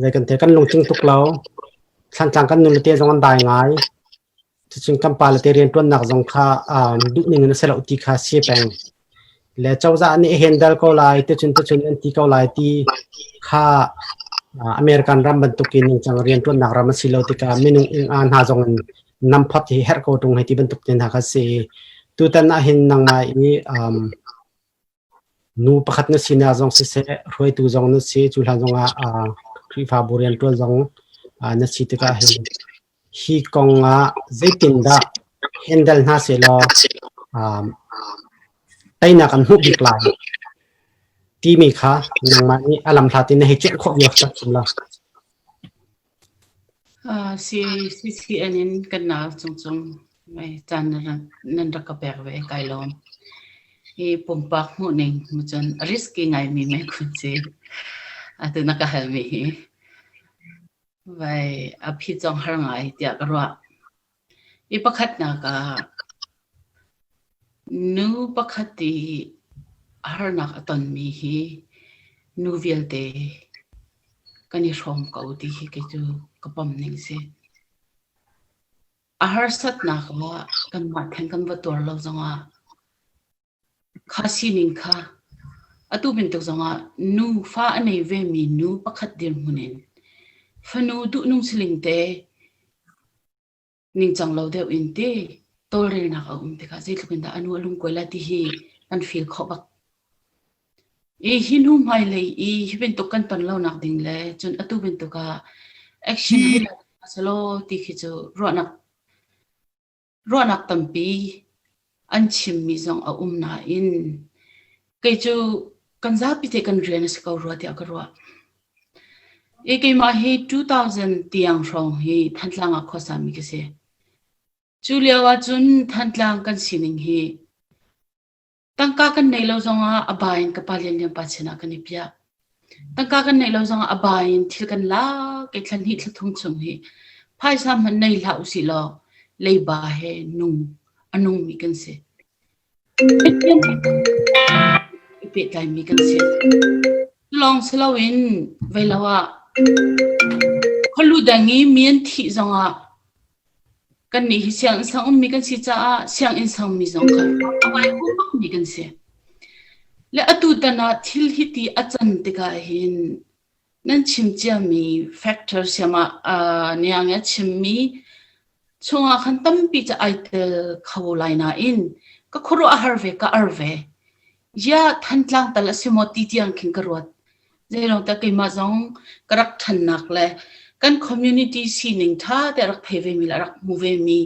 zei kan te kan lungtling tuk lo. Thlantlang kan nulate zong an dai ngai. Cucun kan pa le te rianṭuannak zong kha duh ning in a si lo ti kha si peng. Le cozah nih handle ko lai, ticun ticun an ti ko lai ti kha. American ram bantukin ningcang rianṭuannak ram a si lo tikah minung ing aa hna zong in nam phot hi herh ko ṭung hei ti bantuk te hna kha si. Tutan ah hin nangmah i um, nu pakhat na sinak zong siseh, hruaitu zong na si, cu hlan zongah uh, Khrihfabu rianṭuan zong uh, na si tikah hin hi kong ah zeitindah handle hna sehlaw um, teinak an hmuh bik lai timi kha nangmah nih a lamhlat in na hei cuanh khawh viar tak la. Uh, CCN in kan nau cungcung mai caan nan rak ka pek ve kai lawm. Hi pumpak hmuh ning mu cun a risky ngai mi mai khun si. Atu na ka hal mi hi. Vai a phi cong har ngai tiah ka ruah. I pakhatnak ah nu pakhat i harnak a tonmi hi nu vialte kan i hrawm ko ti hi kei cu ka pom ning si. A harsatnak ah kanmah theng kan va tuar lo zongah Kha sining kha atu bantuk zongah nu fa a nei vemi nu pakhat dirhmun in fanu duhnung siling te ningcang lo deuh in ti tawlrelnak a um tikah zeitluk in dah a nu a lungkuai lai ti hi kan feel khawh bak. I hi hnu hmailei i hi bantuk kan ton lonak ding le cun atu bantuk ah action hei la selaw ti khi cu ruahnak Ruahnak tampi an chimmi zong a um nain kei cu kan zapi te kan rian a si ko rua tiah ka ruah. I keimah hi 2000 tiang hrawng hi Thantlang ah khuasami ka si. Cu lio ahcun Thantlang kan sining hi Tangka kan neih lo zongah a ba in ka pa Lianlian pa sinah kan i piah. Tangka kan neih lo zongah a ba in thil kan lak i thla hnih thla thum chung hi phaisa hmanh nei hlah usih law leiba he nung a nungmi kan si. I pehtlaimi kan si. Lawng si loin veilo ah khualu dang i mi an thih zongah Kannih hi sianginn sang ummi kan si caah sianginn sangmi zong kha a vai bakmi kan si. Le atu tan ah thil hiti a can tikah hin nan chim ciami factor siam ah uh, niang a chimmi chungah khan tampi ca ai tel kho lai nain ka khuaruah a har ve ka ar ve. Ya Thantlang tal a si maw ti tiang khin ka ruat. Zeilong te keimah zong ka rak ṭhannak le kan community sining ṭha te rak thei vemi le rak hmu vemi,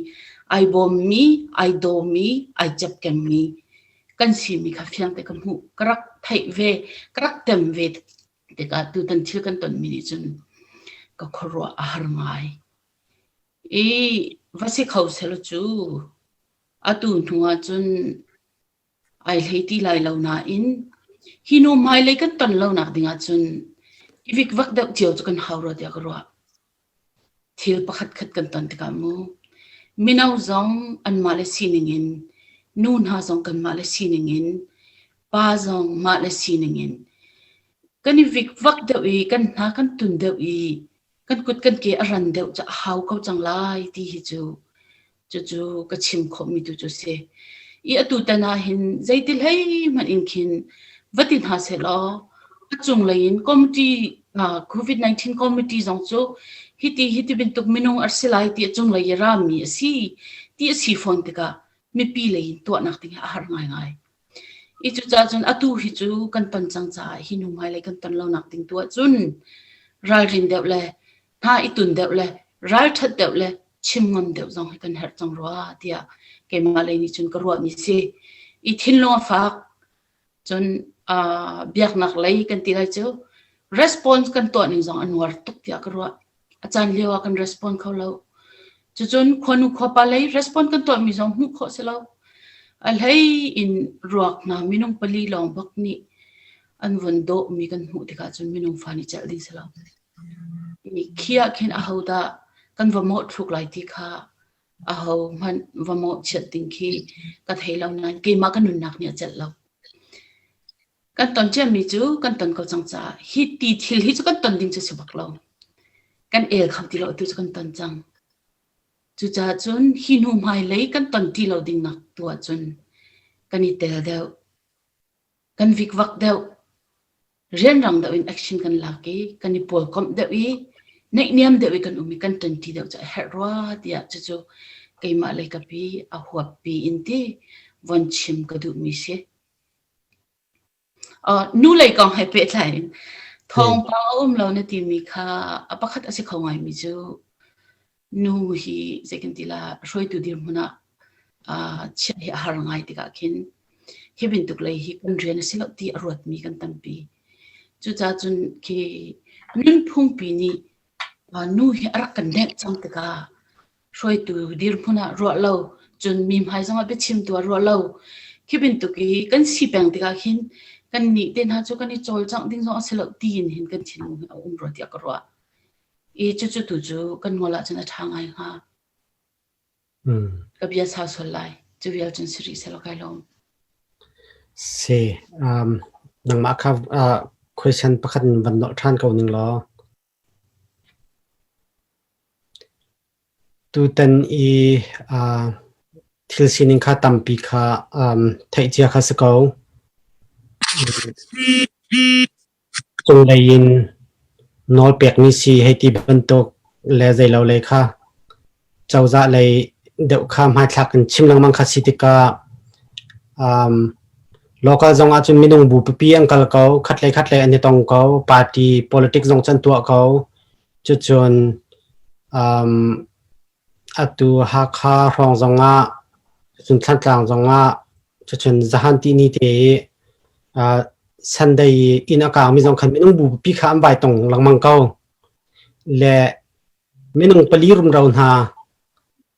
ai bawmmi, ai dawmi, ai cepkemmi kan simi kha fiang te ka hmuh. Ka rak theih ve, ka rak tem ve tikah tutan thil kan tonmi nih cun ka khuaruah a har ngai. I va si kho selaw cu atu hnu ah cun Ai hlei ti lai lo nain hi nu hmailei kan ton lonak ding ahcun i vikvak deuh cio cu kan hau rua tiah ka ruah. Thil pakhat khat kan ton tikah mu mino zong anmah le sining in nu hna zong kanmah le sining in pa zong mah le sining in kan i vikvak deuh i kan hna kan tun deuh i kan kut kan ke a ran deuh cu a hau ko cang lai ti hi cu cucu ka chim khawhmi tu cu si. I atu tan ah hin zeiti hlei hmanh in khin va ti hna sehlaw a cunglei in committee uh, COVID-19 committee zong cu hiti hiti bantuk minung a si lai ti a cunglei i rami a si ti a si fawn tikah mipi lei in tuahnak ding a har ngaingai. I cucaah cun atu hi cu kan ton cang caah hi hnu hmailei kan ton lonak ding tu ahcun ralrin deuh le hna i tun deuh le ralṭhat deuh le chim ngam deuh zong hi kan herh cang rua tiah keimah lei nih cun ka ruahmi si. I thinlung a fak cun uh, biaknak lei kan ti lai cu response kan tuah ning zong a nuar tuk tiah ka ruah. A caan lio ah kan respond kho lo. Cucun khuanu khuapa lei respond kan tuahmi zong hmuh khawh si lo. A hlei in ruak hna minung pali lawng bak nih an vun dawhmi kan hmuh tikah cun minung fa nih celh ding si lo. Khi ah khin ahodah kan va mawh thluk lai ti kha aho hmanh va mawhchiat ding khi ka thei lo nain keimah ka nunnak nih a celh lo. Kan ton ciami cu kan ton ko cang caah hi ti thil hi cu kan ton ding cu si bak lo. Kan el kho ti lo tu cu kan ton cang. Cucaah cun hi hnu hmailei kan ton ti lo ding nak tu ahcun kan i tel deuh. Kan vikvak deuh. Rianrang deuh in action kan lak i kan i pawlkomh deuh i naihniam deuh i kan um i kan ṭanṭi deuh cu a herh rua tiah cucu keimah lei kap i a huappi in ti von chim ka duhmi si. Nu lei kong he pehtlai in thawngpang a um lo na timi kha a pakhat a si kho ngaimi cu nu hi zei kan ti la hruaitu dirhmun ah chiah hi a har ngai tikah khin hi bantuk lei hi kan rian a si lo ti a ruatmi kan tampi. Cucaah cun khi nunphungpi nih nu hi a rak kan nenh cang tikah hruaitu dirhmun ah ruah lo, cun mi hmai zongah biachimtu ah ruah lo. Khi bantuk i kan si peng tikah khin kan nih te hna cu kan i cawlcangh ding zong a si lo tiin hin kan thinlung hi a um rua tiah ka ruah. I cucu tu cu kan ngol ahcun a ṭha ngai hnga. Ka bia sau sual lai. Cu vial cun si rih selaw kai lawm. Si, nangmah kha question pakhat in van nolh ṭhan ko ning law. Tutan i thil sining kha tampi kha theih cia kha si ko. Cunglei in nawlpekmi si hei ti bantuk le zeilo lei kha cozah lei deuh kha hmaithlak in chim lengmang kha si tikah local zong ahcun minung bu pipi an kal ko, khatlei khatlei an i tong ko, party politics zong cu an tuah ko. Cucun atu Hakha hrawng zongah cun Thlantlang zongah cucun zahan tihni te i Sunday i inn a kaangmi zong khan minung bu pipi kha an vai tong lengmang ko. Le minung pali rumro hna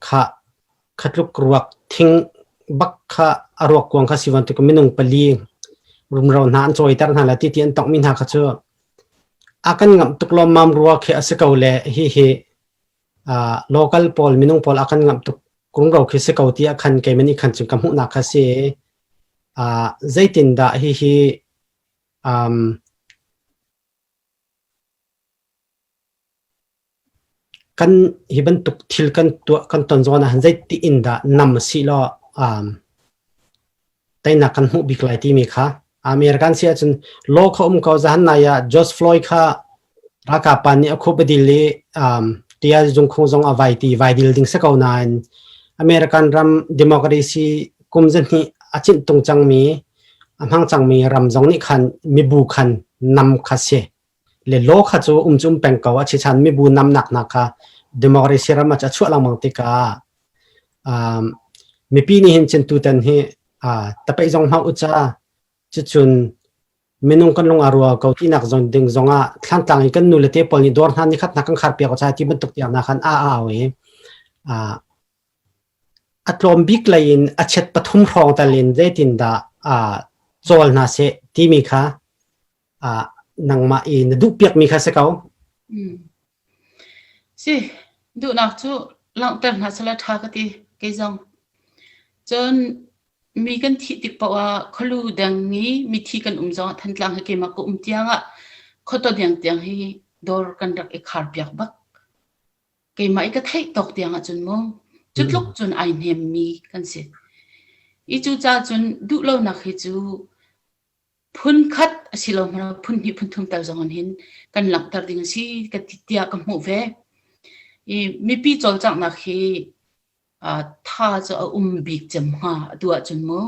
kha khatluk ruak thing bak kha a ruak kuang kha si bantuk minung pali rumro hna an cawiter hna le ti ti an tongmi hna kha cu a kan ngamh tuk lawmmam rua khi a si ko le hihi local pawl minung pawl a kan ngamh tuk kungro khi si ko ti a khan keimah nih khan cun ka hmuhnak kha si. Zeitindah hihi kan hi bantuk thil kan tuah kan ton zawn ah zeiti in dah nam a si law teinak kan hmuh bik lai timi kha American si ahcun law kha um ko zahan nai ah George Floyd kha ralkap pa nih a khup a dil i tia zungkhung zong a vai ti vai dil ding si ko nain American ram democracy kum zahnih a cinh tung cangmi a hmang cangmi ram zong nih khan mibu khan nam kha si le law kha cu um cu um peng ko a chichan mibu namnak hna kha democracy ram ah a chuah lengmang tikah mipi nih hin cun tutan hi tapeih zong hmang u ca cucun minung kan lung a rua ko tinak zong ding zongah thlantlang i kan nu le te pawl nih dawr hna ni khat hna kan khar piak ca ti bantuk tiang hna khan a au i a tlawm bik lei in a chet pathum hrawng tal in zeitindah cawl hna seh timi kha nangmah i na duhpiakmi kha si ko. Si, duhnak cu langhter hna sala ṭha ka ti kei zong. Cun mi kan thih tik paoh ah khualu deng i mithi kan um zongah Thantlang hi keimah ka um tiangah khuataw deng tiang hi dawr kan rak i khar piak bak. Keimah i ka theih tawk tiang ahcun mu cu tluk cun ai hnemmi kan si. I cucaah cun duhlonak hi cu Phunkhat a si lo hmanh ah phun hnih phun thum tal zong in hin kan langhter ding a si ka ti tiah ka hmuh ve. I mipi cawlcanghnak hi tha cu a um bik cem hnga atu ahcun mu.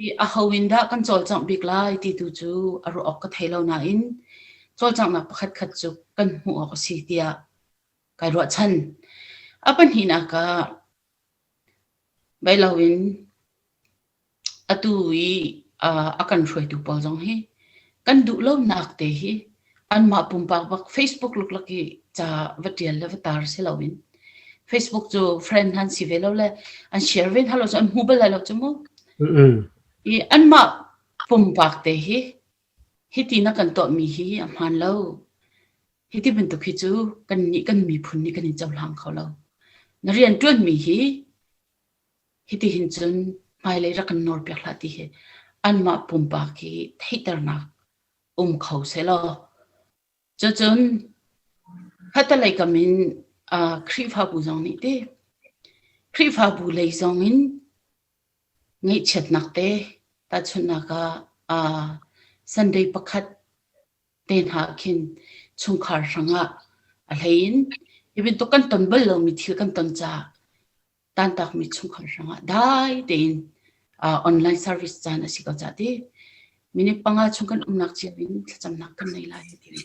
I aho in dah kan cawlcangh bik lai ti tu cu a ruah awk ka thei lo nain cawlcanghnak pakhat khat cu kan hmuh awk a si tiah kai ruahchan. A pahnihnak ah bei loin Atu i a kan hruaitu pawl zong hi kan duh lonak te hi anmah pumpak bak Facebook luklak i ca va ṭial le va tar si loin Facebook cu friend han si ve lo le an share ve hna lo cu an hmu bal lai lo cu mu. I anmah pumpak te hi hiti na kan tuahmi hi a hmaan lo. Hiti bantuk hi cu kannih kan miphun nih kan in cohlang kho lo. Na rian ṭuanmi hi Hitihin cun hmailei rak kan nawrpiak hlah ti hi anmah pumpak hi theihternak um kho sehlaw cucun khattelei kam in Khrihfabu zong nih ti Khrihfabu lei zong in ngaihchiatnak te tahchunhnak ah Sunday pakhat. Te hna khin chungkhar hrangah a hlei in hi bantuk kan ton bal lomi thil kan ton caah tantakmi chungkhar hrangah dai tein online service caan a si ko ca ti minute panga chung kan umnak cio in thlacamnak kan nei lai ti mi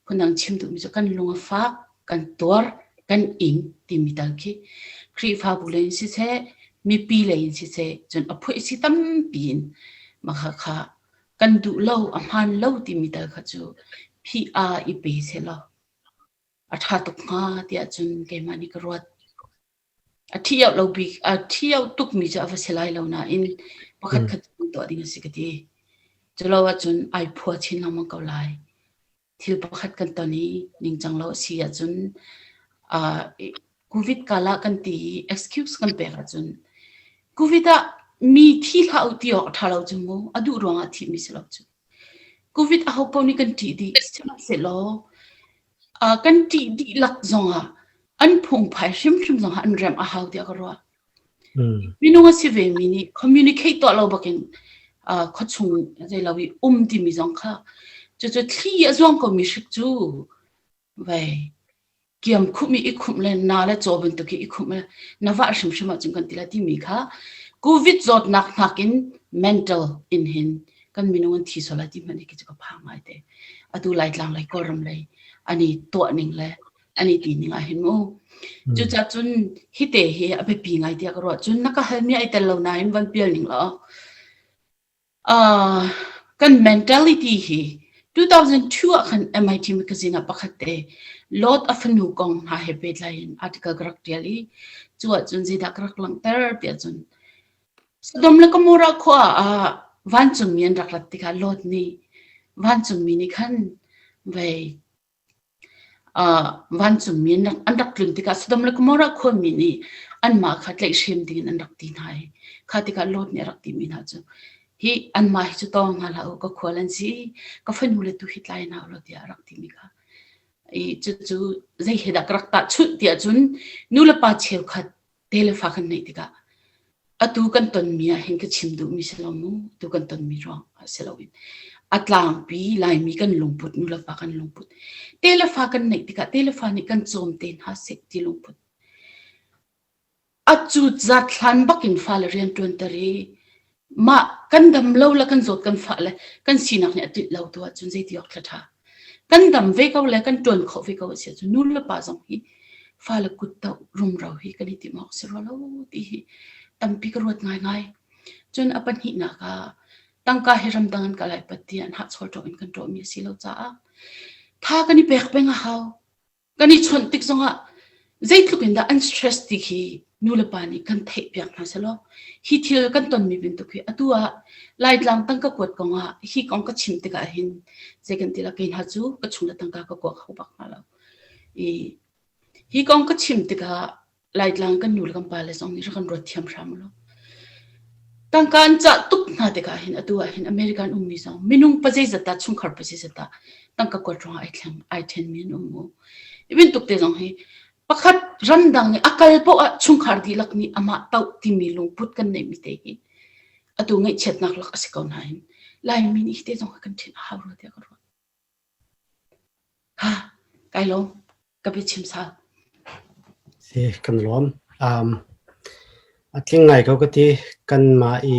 phundang chim duhmi cu kan lung a fak kan tuar kan ing timi tal khi Khrihfabu lei in siseh mipi lei in siseh cun a phuih si tampi in makha kha kan duh lo a hmaan lo timi tal kha cu phih a i pe selaw a ṭha tuk hnga tiah cun keimah nih ka ruat. A ṭhio lo bik a ṭhio tukmi cu a va si lai lo nain pakhat khat cu tuah ding a si ka ti. Culo ahcun ai phua chin lengmang ko lai. Thil pakhat kan ton i ningcang lo a si ahcun uh, COVID kala kan ti i excuse kan pek ahcun COVID ah mi thi hlah u ti awk a ṭha lo cu mu a duh ruangah thihmi si lo cu. Covid aho paoh nih kan ṭih dih. Sihmanhsehlaw kan ṭih dihlak zongah an phungphai hrimhrim zongah an remh a hau tiah ka ruah. Minung a si vemi nih communicate tuah lo bakin khuachung zeilo i um timi zong kha cucu thli a zuang komi hrik cu vei kiam khumh i i khumh le na le caw bantuk i i khumh le na vah hrimhrim ahcun kan ti lai timi kha COVID zawtnak hnakin mental in hin kan minung an thi sual lai ti hmanh hi cu ka phang ngai te. Atu Laitlang lei Kawlram lei an i tuah ning le an i ti ning ah hin mu. Cucaah cun hi te hi a biapi ngai tiah ka ruah. Cun na ka halmi ai tel lo nain van pial ning law Kan mentality hi 2002 ah khan MIT magazine ah pakhat te Lot a fanu kong hna he pehtlai in article ka rak ṭial i cu ahcun zeidah ka rak langhter tiah cun Sodom le Gomorrah khua ah vancungmi an rak rat tikah Lot nih vancungmi nih khan vei Vancungmi an rak tlun tikah Sodom le Gomorrah khuami nih anmah kha tlaihhrem dingin an rak ti hna i kha tikah Lot nih a rak timi hna cu, Hi anmah hi cu tawng hna hlah u, ka khual an si, ka fanu le tu hi tlai hna u law tiah a rak timi kha. I cucu zei he dah ka rak tahchunh tiah cun nu le pa cheukhat telefa kan neih tikah atu kan tonmi ah hin ka chim duhmi si lo mu tu kan tonmi ruang ah si loin a tlangpi laimi kan lungput nulepa kan lungput telefa kan neih tikah telefa nih kan cawm te hna seh ti lungput a cut zat hlan bakin fale rian ṭuanter i Mah kan dam lo le kan zawt kan fah le kan sinak nih a tlinh lo tu ahcun zeiti awk thla ṭha. Kan dam ve ko le kan ṭuan khawh ve ko a si ahcun nu le pa zong hi fale kut toh rumro hi kan i timh awk si rua lo ti hi tampi ka ruat ngaingai. Cun a pahnihnak ah tangka hi ramdang an kal ai pat tiah an hahchawl ṭawh in kan ṭawhmi a si lo caah tha kan i pek peng a hau. Kan i chawnh tik zongah zeitluk in dah an stress ti khi nulepa nih kan theihpiak hna selaw hi thil kan tonmi bantuk hi atu ah Laitlang tangka kuat kongah hi kong ka chim tikah hin zei kan ti la kei hna cu ka chung le tangka ka kua kho bak hna lo. I hi kong ka chim tikah Laitlang kan nu le kan pale zong nih rak kan ruat thiam hram u law. Tangka an cah tuk hna tikah hin atu ah hin American ummi zong minung pa zeizat dah chungkhar pa zeizat dah tangka kuat ruangah ai thleng ai ṭhenmi an um mu. I bantuk te zong hi pakhat ramdang nih a kal poah ah chungkhar dihlak nih amah toh timi lungput kan neihmi te hi atu ngaihchiatnak lak a si ko nain Laimi nih hi te zong hi kan ṭhen a hau rua tiah ka ruah. Ha, kai lawm. Ka biachim sal. Si, kan lawm. Um, a tling ngai ko ka ti. Kanmah i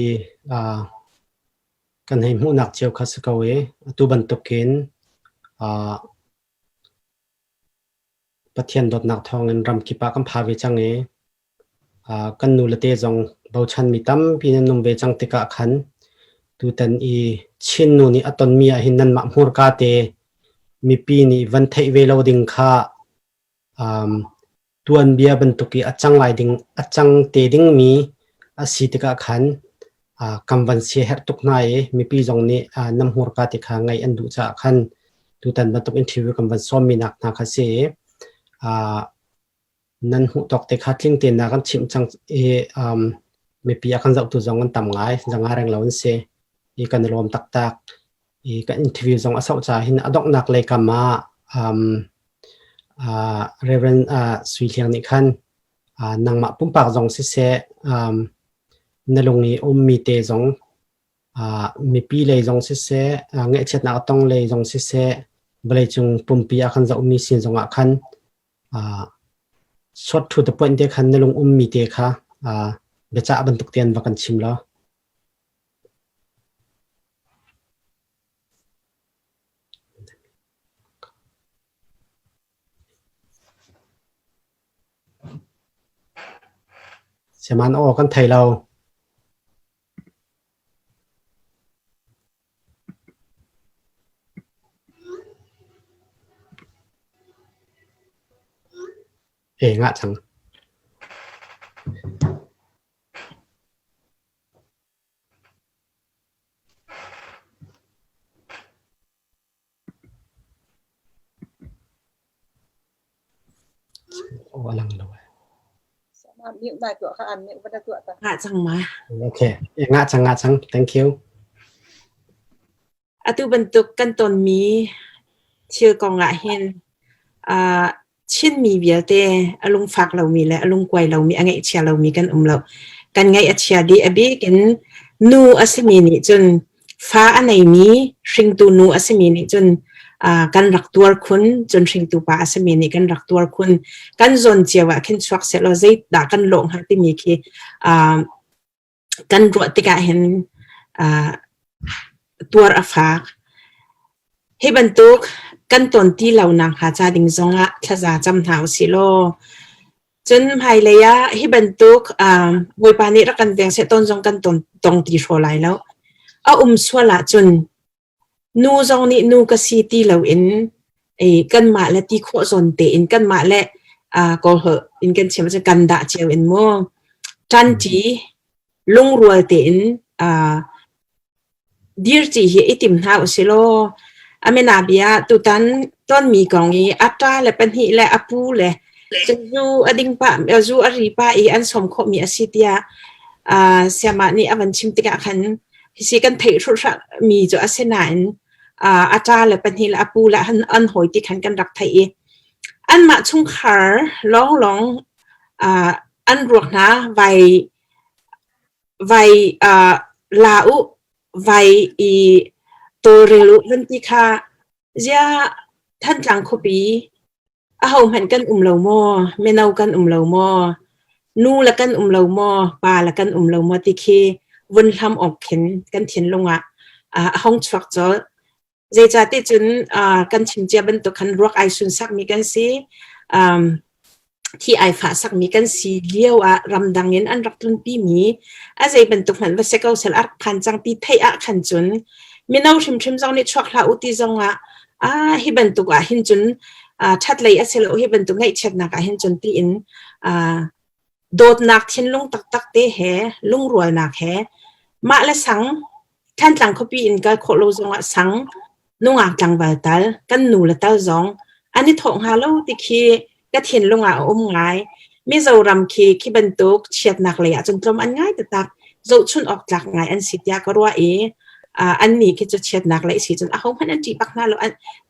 uh, kan hei hmuhnak cio kha si ko i atu bantukin uh, Pathian dawtnak thawngin ramkip ah kan pha ve cang i Kan nulete zong bochanmi tampi nan um ve cang tikah khan tutan i Chin nu nih a tonmi ahhin nanmah hmurka te mipi nih van theih ve lo ding kha um, tuanbia bantuk i a cang lai ding a cang te dingmi a si tikah khan uh, kan van siaherh tuk hna i mipi zong nih uh, nam hmurka te kha ngaih an duh caah khan tutan bantuk interview kan van sawmmi nak hna kha si i uh, Nan hmuh tawk te kha tling tein na kan chimh cang i um, mipi a kan zohtu zong an tam ngai, zanga reng lo an si. I kan i lawm taktak. I kan interview zong a sauh caah hin a donghnak lei kam ah um, uh, Reverend uh, Sui Hliang nih khan uh, nangmah pumpak zong siseh um, na lung i ummi te zong Mipi lei zong siseh, ngaihchiatnak a tong lei zong siseh, vawleicung pumpi ah khan zohmi sin zongah khan short to the point te khan na lung ummi te kha biacah bantuk tein va kan chim law. Siaman aw kan thei lo. E ngah cang. Aw a lang lo. Ngah cang ma? Okay. Ngah cang ngah cang. Thank you. Atu bantuk kan tonmi thil kong ah hin uh, Chinmi vialte a lungfak lomi le a lungkuai lomi, a ngaihchia lomi kan um lo. Kan ngaih a chia dih. A bik in nu a simi nih cun fa a neimi hringtu nu a simi nih cun uh, kan rak tuar khun, cun hringtu pa a simi nih kan rak tuar khun. Kan zawn cio ah khin chuak sehlaw zeidah kan lawh hnga timi khi uh, kan ruah tikah hin uh, tuar a fak. Hi bantuk kan ton ti lo nak hnga ca ding zongah thlaza cam hna usih law cun hmailei ah hi bantuk um, Bawipa nih rak kan veng seh ton zong kan ton tong ti hraw lai lo. A um sual ahcun Nu zong nih nu ka si ti loin kanmah le ti khawh zawn tein kanmah le Kawlholh in kan chim ahcun kan dah cio in mu ṭanṭi lungrual tein dirṭi hi i tim hna usih law a menabia tutan tonmi kong i a ṭa le pahnih le a pu le zu a ding pah zu a ri pah i an sawm khawhmi a si tiah sayamah nih a van chim tikah khan Hisi kan theih hruhhrah mi cu a si nain a ṭa le pahnih le a pu le an hawi ti khan kan rak theih i anmah chungkhar lawnglawng an ruak hna vai vai la u vai i tawlrel u van ti kha ziah Thantlang khuapi Ahohmanh kan um lo maw? Mino kan um lo maw? Nu le kan um lo maw? Pa le kan um lo maw? Ti khi vun hlam awk khin kan thinlung ah a hung chuak colh. Zeicahti cun kan chim cia bantuk khan ruak ai sunsakmi kan si. Um, thi ai fahsakmi kan si lio ah ramdang in an rak tlunpimi a zei bantuk hmanh va si ko sel a rak phan cang ti theih ah khan cun mino hrimhrim zong nih chuak hlah u ti zong ah ah hi bantuk ah hin cun ṭhat lei a si lo hi bantuk ngaihchiatnak ah hin cun tiin dawtnak thinlung taktak te he lungrualnak he mah le sang Thantlang khuapi in kal khawh lo zongah sang nungak tlangval tal kan nu le tal zong an i thawh hnga lo ti khi ka thinlung ah a um ngai. Mizoram khi khi bantuk chiatnak lei ah cun tlawm an ngai taktak. Zohchun awk tlak ngai an si tiah ka ruah i an nih khi cu chiatnak lei si cun ahohmanh an ṭih bak hna lo.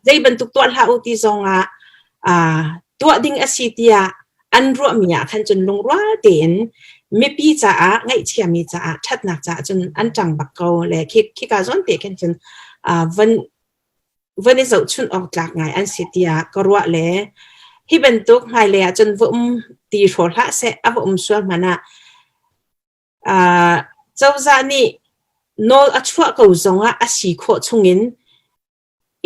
Zei bantuk tuah hlah u ti zong ah tuah ding a si tiah an ruahmi ah khan cun lungrual tein mipi caah ngaihchiami caah ṭhatnak caah cun an ṭang bak ko le khi khika zawn te khin cun van van i zohchunh awk tlak ngai an si tiah ka ruah le hi bantuk hmailei ah cun va um ti hraw hlah seh a va um sual hmanh ah cozah nih nawl a chuah ko zongah a si khawh chungin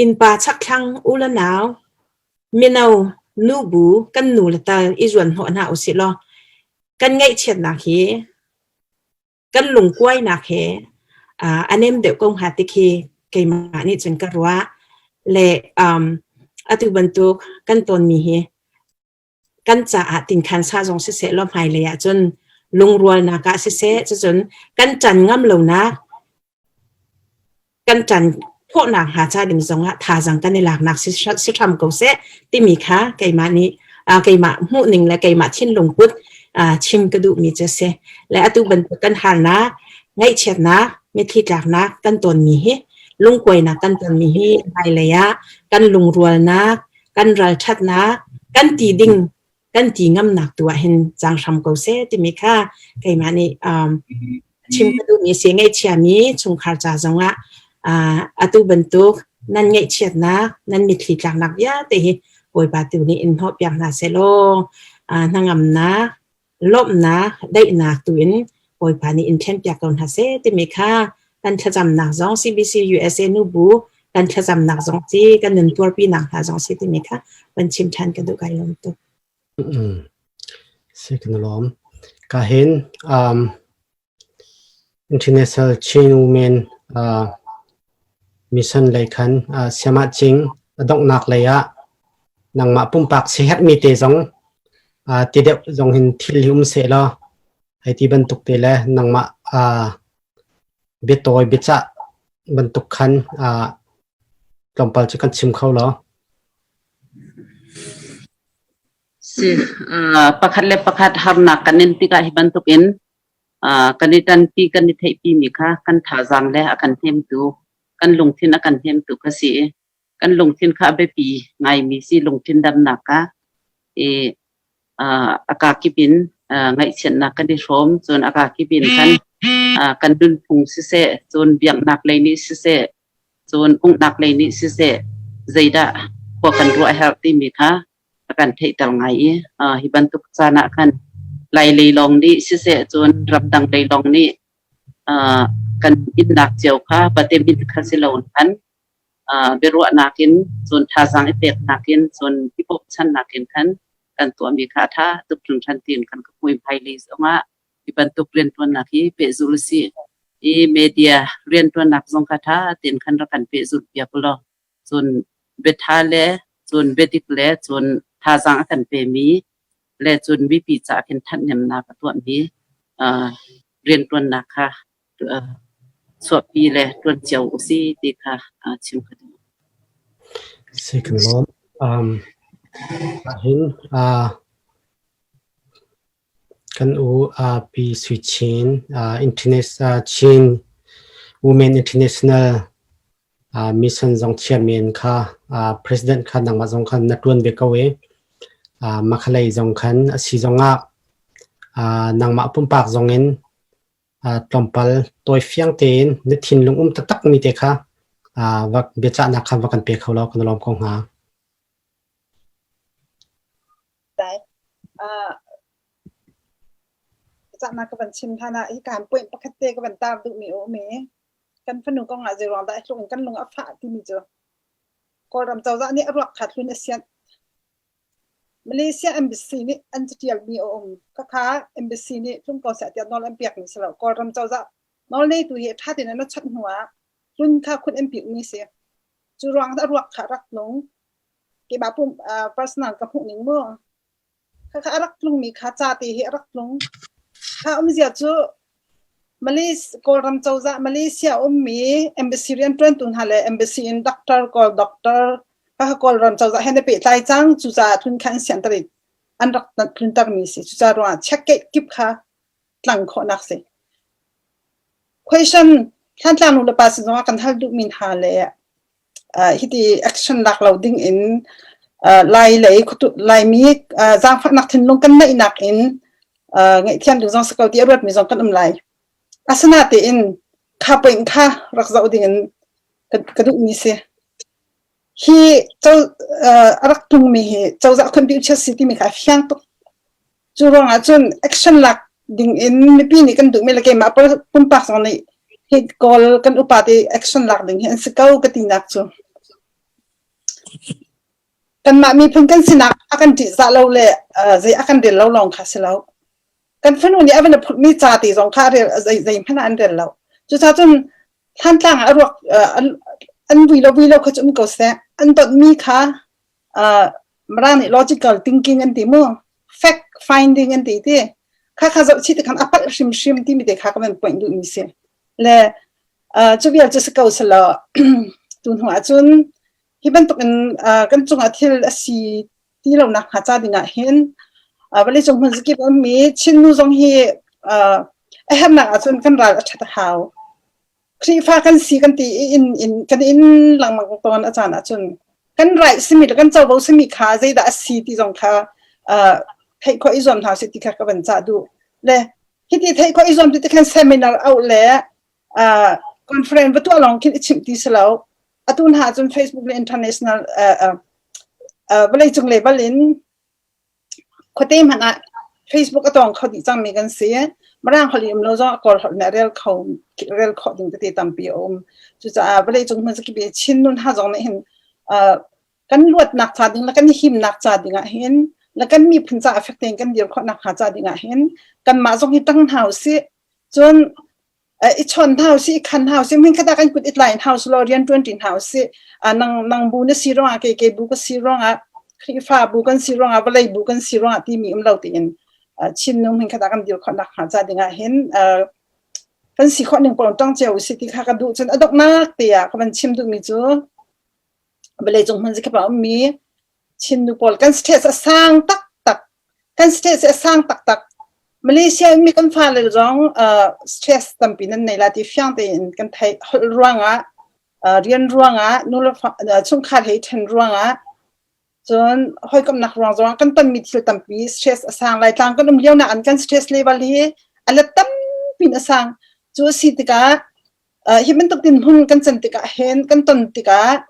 innpa chakthlang u le nau mino nubu kan nu le tal i zuan hnawh hna usih law kan ngaihchiatnak hi kan lungkuainak he a nem deuh ko hnga ti khi keimah nih cun ka ruah le um, atu bantuk kan tonmi hi kan caah tinkhan sa zong siseh law hmailei ah cun lungrualnak ah siseh cucun kan ṭan ngam lonak kan ṭan khawhnak hnga ca ding zongah thazaang kan i laknak si hram ko seh timi kha keimah nih keimah hmuhning le keimah thinlung put chim ka duhmi cu a si. Le atu bantuk kan harnak, ngaihchiatnak, mitthli tlaknak kan tonmi hi lungkuainak kan tonmi hi hmailei ah kan lungrualnak, kan ralṭhatnak, kan ti ding kan ti ngamnak tu ah hin cang hram ko seh timi kha keimah nih um, Chim ka duhmi si ngaihchiami chungkhar ca zongah atu bantuk nan ngaihchiatnak, nan mitthli tlaknak vialte hi Bawipa tu nih in hnawhpiak hna sehlaw hnangamnak, lawmhnak, daihnak tu in Bawipa nih in thlenpiak ko hna seh timi kha kan thlacamnak zong CBC USA nubu kan thlacamnak zong si kan nun tuarpinak hna zong si timi kha van chim ṭhan ka duh kai lawm tuk. Si kan lawm. Ka hin International Chin Women Mission lei khan Siamah Cing a donghnak lei ah nangmah pumpak siaherhmi te zong ti deuh zong hin thil hi um sehlaw hei ti bantuk te le nangmah biatawi biacah bantuk khan tlawmpal cu kan chim kho law. Si, pakhat le pakhat harnak kan in tikah hi bantukin kan i ṭanpi kan i theihpimi kha kan thazaang le a kan hnemtu, kan lungthin a kan hnemtu kha si i kan lungthin kha a biapi ngaimi si lungthin damnak kha i a kakip in ngaihchiatnak kan i hrawm cun a kakip in khan kan nunphung siseh cun biaknak lei nih siseh cun uknak lei nih siseh zeidah khua kan ruah herh timi kha a kan theihter ngai i hi bantuk caan ah khan Lai lei lawng nih siseh cun ramdang lei lawng nih kan innak cio kha patem in kha si lo khan biaruahnak in cun thazaang i peknak in cun i bawmchannak in khan kan tuahmi kha a ṭha tuk hringhran tiin kan ka hmuihmai lei zongah hi bantuk rianṭuannak hi pehzulh a si i media rianṭuannak zong kha ṭha tein khan rak kan pehzulh piak ulaw cun biaṭha le cun biadik le cun thazaang a kan pemi le cun mipi caah khin ṭhathnemnak a tuahmi rianṭuannak kha chuahpi le ṭuan cio usih ti kha chim ka duh. Si kan lawm. Um, ahhin uh, kan u uh, Pi Sui Chin uh, International Chin Women International uh, Mission zong chairman kha uh, president kha nangmah zong khan na ṭuan ve ko i uh, makhalei zong khan a si zongah uh, nangmah pumpak zong in tlawmpal tawifiang tein na thinlung um taktakmi te kha biacahnak kha va kan pe kho law kan lawm ko hnga. Biacahnak ka van chim hlan ah hi kaan point pakhat te ka van tar duhmi a um i kan fanu kong ah zeiruang dah tluk in kan lung a fah timi cu Kawlram cozah nih a ruak kha hlun a sianh. Malaysia Embassy nih an catialmi a um. Khakha Embassy nih tlung ko seh tiah nawl an pekmi si lo. Kawlram cozah nawlneitu hi ṭha tein an chawnh hnu ah hlun kha khun an piukmi si. Cu ruang a ruak kha rak tlung. Keimah pum personal ka hmuh ning mu. Khakha a rak tlungmi kha ca te hi a rak tlung. Kha umzia cu Malaysia Kawlram cozah Malaysia ummi embassy rianṭuantu hna le embassy in doctor Kawl doctor kha Kawlram cozah he na pehtlai cang cucaah tlun kha an sianter i an rak tluntermi si. Cucaah ruangah check kip kha tlang khawhnak si. Question Thlantlang nu le pa sin zongah kan hal duhmi hna le hiti action lak lo ding in Lai lei Laimi zaangfahnak thinlung kan neihnak in ngaihthiam ding zong si ko ti a ruatmi zong kan um lai. Asinatein kha point kha rak zoh ding in ka duhmi si. Hi a rak tlungmi hi cozah khonpi si timi kha a fiang tuk. Cu ruangah cun action lak ding in mipi nih kan duhmi le keimah pumpak zong nih hi Kawl kan upa te action lak ding hi an si ko ka tinak cu. Kanmah miphun kan sinak a kan ṭihzah lo le zei a kan rel lo lawng kha si lo. Kan fanu nih a van a phutmi ca te zong kha rel zei zeihmanh ah an rel lo. Cucaah cun Thlantlang ah a ruak an vui lo vui lo kha cu um ko seh. An donhmi kha Mirang nih logical thinking an ti mu fact finding an ti ti kha kha zoh chih ti khan a palh hrimhrim timi te kha ka van point duhmi si le cu vial cu si ko selaw tu hnu ah cun hi bantuk in kan cungah thil a si ti lo nak hnga ca ding ah hin vawleicung hmun zakip ummi Chin nu zong hi a hernak ahcun kan ral a ṭhat a hau Khrihfa kan si kan ti i in in kan in lengmang tawn a caan ahcun kan right simi le kan covo simi kha zeidah a si ti zong kha theih khawh i zuam hna usih ti kha ka van cah duh. Le Hiti theih khawh i zuam ti khan seminar auh le conference va tuah lawng khin i chimh ti si lo. Atu hna cun Facebook le international vawleicung level in khuate hmanh ah Facebook a tawng kho dih cangmi kan si. Mirang holh i um lo zong a Kawl holh nih a rel kho rel khawh ding tete tampi a um. Cucaah vawleicung hmun zakip i Chin nun ha zong nih hin kan luatnak ca ding le kan himnak ca ding ah hin le kan miphun ca fek tein kan dir khawhnak hnga ca ding ah hin kanmah zong hi tang hna usih. Cun i chawn hna usih, i khan hna usih, hmun khat ah kan kut i tlai hna usih law rian ṭuan ṭi hna usih. Nang nang bu na si ruangah kei kei bu ka si ruangah Khrihfa bu kan si ruangah vawlei bu kan si ruangah timi um lo tein Chin nu hmun khat ah kan dir khawhnak hnga ca ding ah hin kan si khawh ning paoh ṭang cio usih ti kha ka duh. Cun a donghnak te ah ka van chim duhmi cu vawleicung hmun zakip ah a ummi Chin nu pawl kan stress a sang taktak. Kan stress a sang taktak. Malaysia mi kan fale zong stress tampi nan nei la ti fiang tein kan theih. Holh ruangah, rian ruangah, nule chungkhar he ṭhen ruangah, cun hawikomhnak ruang zongah kan tonmi thil tampi stress a sang. Laitlang kan um lio nak an kan stress level hi a let tampi in a sang. Cu a si tikah hi bantuk dinhmun kan can tikah hin kan ton tikah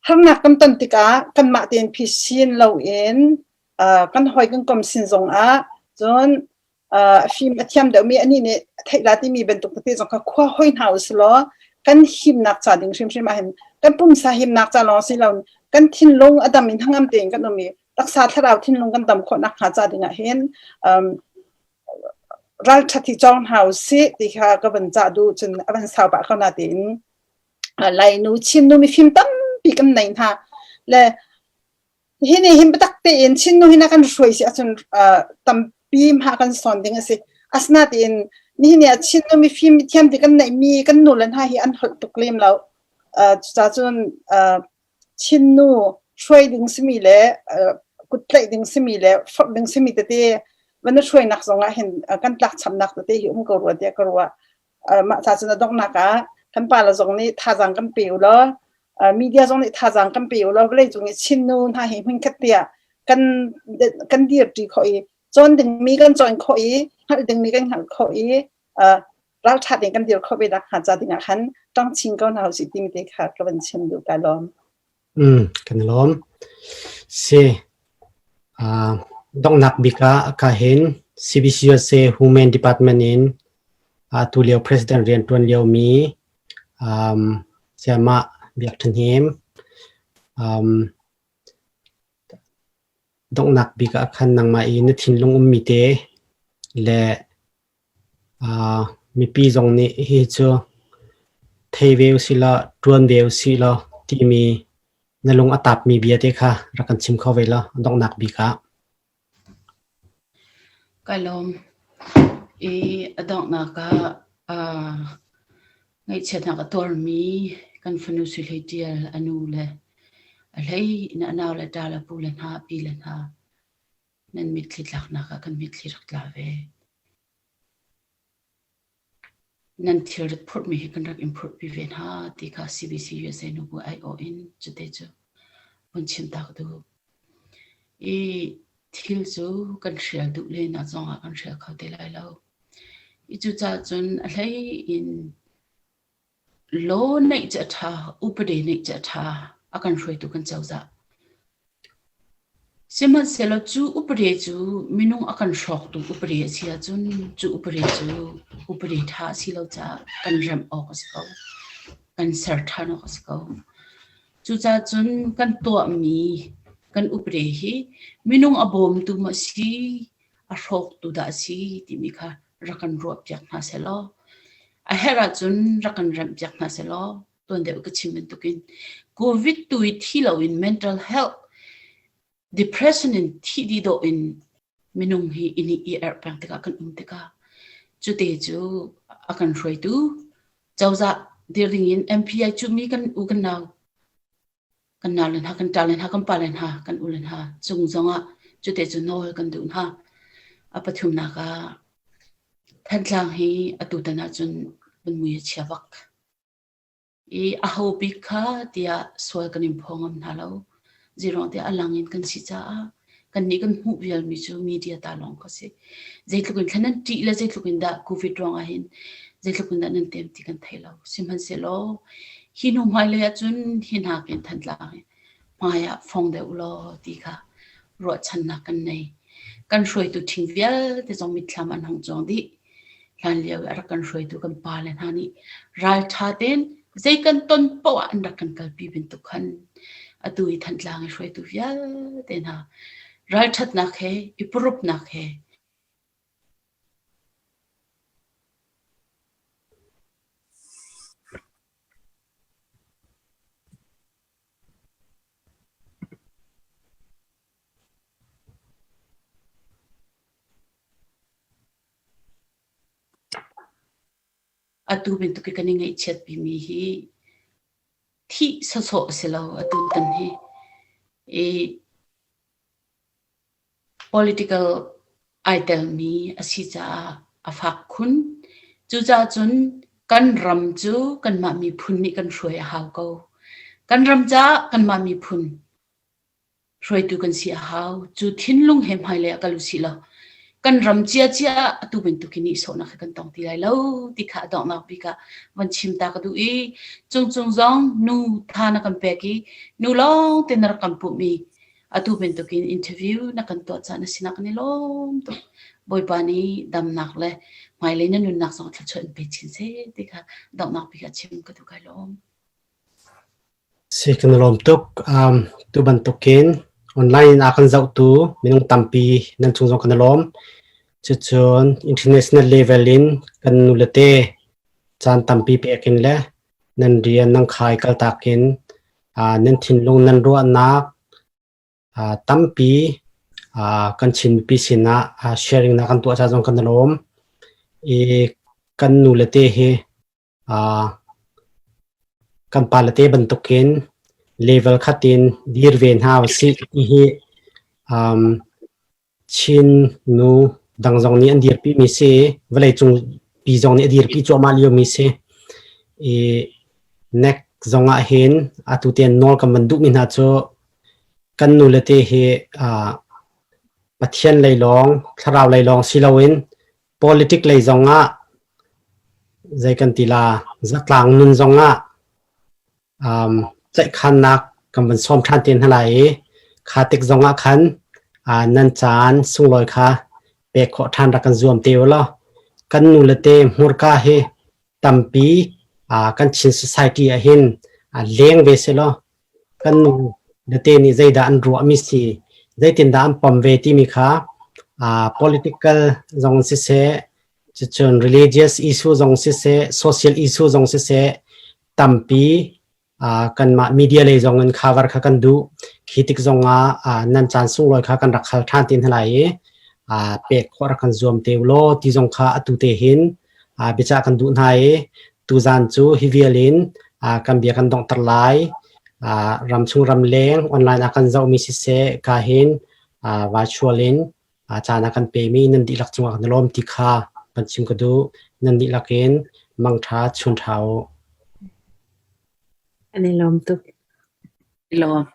harnak kan ton tikah kanmah tein phisin loin kan hawi kan kom sin zongah cun fim a thiam deuhmi anih nih a theih la timi bantuk tete zong kha khua hoi hna usih law kan himnak ca ding hrimhrim ah hin kan pumsa himnak ca lawng si lo kan thinlung a dam in hnangam tein kan um i taksa thlarau thinlung kan dam khawh nakhnga ca ding ah hin ralṭhat hi cawng hna usih ti kha ka van cah duh. Cun a van sau pah ko na tein Lainu Chinnu mifim tampi kan nei hna le hi nih hin biatak tein Chinnu hin a kan hruai si ahcun tampi hma kan sawn ding a si. Asinain nihin ni ah Chinnu mifim mithiam ti kan neihmi kan nu le hna hi an holh tuk lem lo. Cucaah cun Chinnu hruai ding simi le kut tlaih ding simi le forh ding simi tete van na hruainak zong ah hin kan tlakchamnak tete hi um ko rua tiah ka ruah. Mah ca cun a donghnak ah kan pale zong nih thazaang kan pe u law media zong nih thazaang kan pe u law vawleicung i Chinnu hna hi hmunkhat tiah kan kan dirṭi khawh i cawn dingmi kan cawn khawh i hngalh dingmi kan hngalh khawh i ralṭha tein kan dir khawh ve nakhnga ca dingah khan ṭang chin ko hna usih timi te kha ka van chim duh. Kai lawm. Kan i lawm. Si. Donghnak bik ah ka hin CBCUSA Human Department in atu lio President rian ṭuan liomi um, Sayamah Biak Ṭha Hnem um, donghnak bik ah khan nangmah i na thinlung ummi te le Mipi zong nih hi cu thei ve usilaw ṭuan ve usilaw timi na lung a taapmi bia te kha rak kan chim kho ve law a donghnak bik ah. Kai lawm. I a donghnak ah ngaihchiatnak a tuarmi kan fanu Sui Hlei Ṭial a nu le a hlei in a nau le ṭa le pu le hna pi le hna nan mitthli tlaknak ah kan mitthli rak tla ve. Nan thilrit phurhmi hi kan rak in phurhpi ve hna ti kha CBC USA nubu aiawh in cute cu vun chim ta ka duh. I thil cu kan hrial duh len ah zong ah kan hrial kho te lai lo. I cucaah cun a hlei in Law neih cu a ṭha, upadi neih cu a ṭha, a kan hruaitu kan cozah. Sihmanhsehlaw cu upadi cu minung a kan hrawktu upadi a si ahcun cu upadi cu upadi ṭha a si lo caah kan remh awk a si ko. Kan ser ṭhan awk a si ko. Cucaah cun kan tuahmi kan upadi hi minung a bawmtu maw a si, a hrawktu dah a si timi kha rak kan ruahpiak hna sehlaw a herh ahcun rak kan remhpiak hna sehlaw tuan deuh ka chim bantukin COVID tu i thi loin mental health depression in thi dih dawh in minung hi inn i erh peng tikah kan um tikah cute cu a kan hruaitu cozah dir ding in MPI cu mi kan u kan nau Kan naule hna, kan ṭale hna, kan pale hna, kan ule hna cung zongah cute cu nawl kan duh hna. A pathumnak ah Thantlang hi atutan ahcun kan mui a chia bak. I aho bik kha tiah sual kan in phaw ngam hna lo. Zeiruang tiah a lang in kan si caah. Kannih kan hmuh vialmi cu media ta lawng kha si. Zeitluk in thlan nan ṭih le zeitluk in dah COVID ruangah hin zeitluk in dah nan tem ti kan thei lo. Sihmanhsehlaw hi hnu hmailei ahcun hi hna ken Thantlang hi hmai ah fong deuh ulaw ti kha ruahchannak kan nei. Kan hruaitu ṭhing vialte zong mitthlam an hung cuang dih. Hlanlio i a rak kan hruaitu kan pale hna nih ralṭha tein zei kan ton paoh ah an rak kan kalpi bantuk khan atu i Thantlang i hruaitu vialte hna ralṭhatnak he i purupnak he Atu bantuk i kan i ngaihchiatpimi hi thih sawsawh a si lo atu tan hi. I political ai telmi a si caah a fak khun. Cucaah cun kan ram cu kanmah miphun nih kan hruai a hau ko. Kan ram caah kanmah miphun Hruaitu kan si a hau. Cu thinlung he hmailei ah kal usih law kan ram ciacia ah atu bantuk hi nihsawhnak hi kan tong ti lai lo ti kha a donghnak bik ah van chim ta ka duh i cungcung zong nu tha na kan pek i nu lawng te na rak kan pumh i atu bantuk in interview na kan tuah caan a sinak kan i lawm tuk. Bawipa nih damnak le hmailei na nunnak zong thluachuah in pe chin seh ti kha donghnak bik ah chim ka duh kai lawm. Si kan i lawm tuk. Tu bantukin online in a kan zohtu minung tampi nan cung zong kan i lawm. Cucun international level in kan nulete caan tampi pek in le nan rian nan khai kaltak in nan thinlung nan ruahnak tampi kan Chin mipi sinah sharing na kan tuah ca zong kan i lawm. I kan nulete hi Kan palate bantukin level khat in dir ve hna usih ti hi Chin nu dang zong nih an dirpi mi si. Vawleicung pi zong nih a dirpi cuahmah lio mi si. I nek zong ah hin atu tiang nawl kan van duh mi hna cu kan nu le te hi Pathian lei lawng, thlarau lei lawng si loin Politic lei zongah zei kan ti la zatlang nun zongah ceihkhannak kan van sawm ṭhan te hna lai i kha tik zongah khan nan caan sunglawi kha pek khawh ṭhan rak kan zuam te u law kan nu le te hmurka hi tampi kan Chin society ah hin leng ve selaw kan nu le te nih zeidah an ruahmi si, zeitindah an pom ve timi kha political zong siseh, cucun religious issue zong siseh, social issue zong siseh, tampi kanmah media lei zong in cover kha kan duh. Khi tik zong ah nan caan sunglawi kha kan rak hal ṭhan te hna lai i pek khawh rak kan zuam te u law ti zong kha atu te hin biacah kan duh hna i tuzaan cu hi vial in kan bia kan donghter lai. Ramchung ramleng online ah kan zohmi siseh ka hin virtual in caan a kan pemi nan dihlak cungah kan i lawm ti kha kan chim ka duh. Nan dihlak in mangṭha chun ṭha u. An i lawm tuk. I lawm.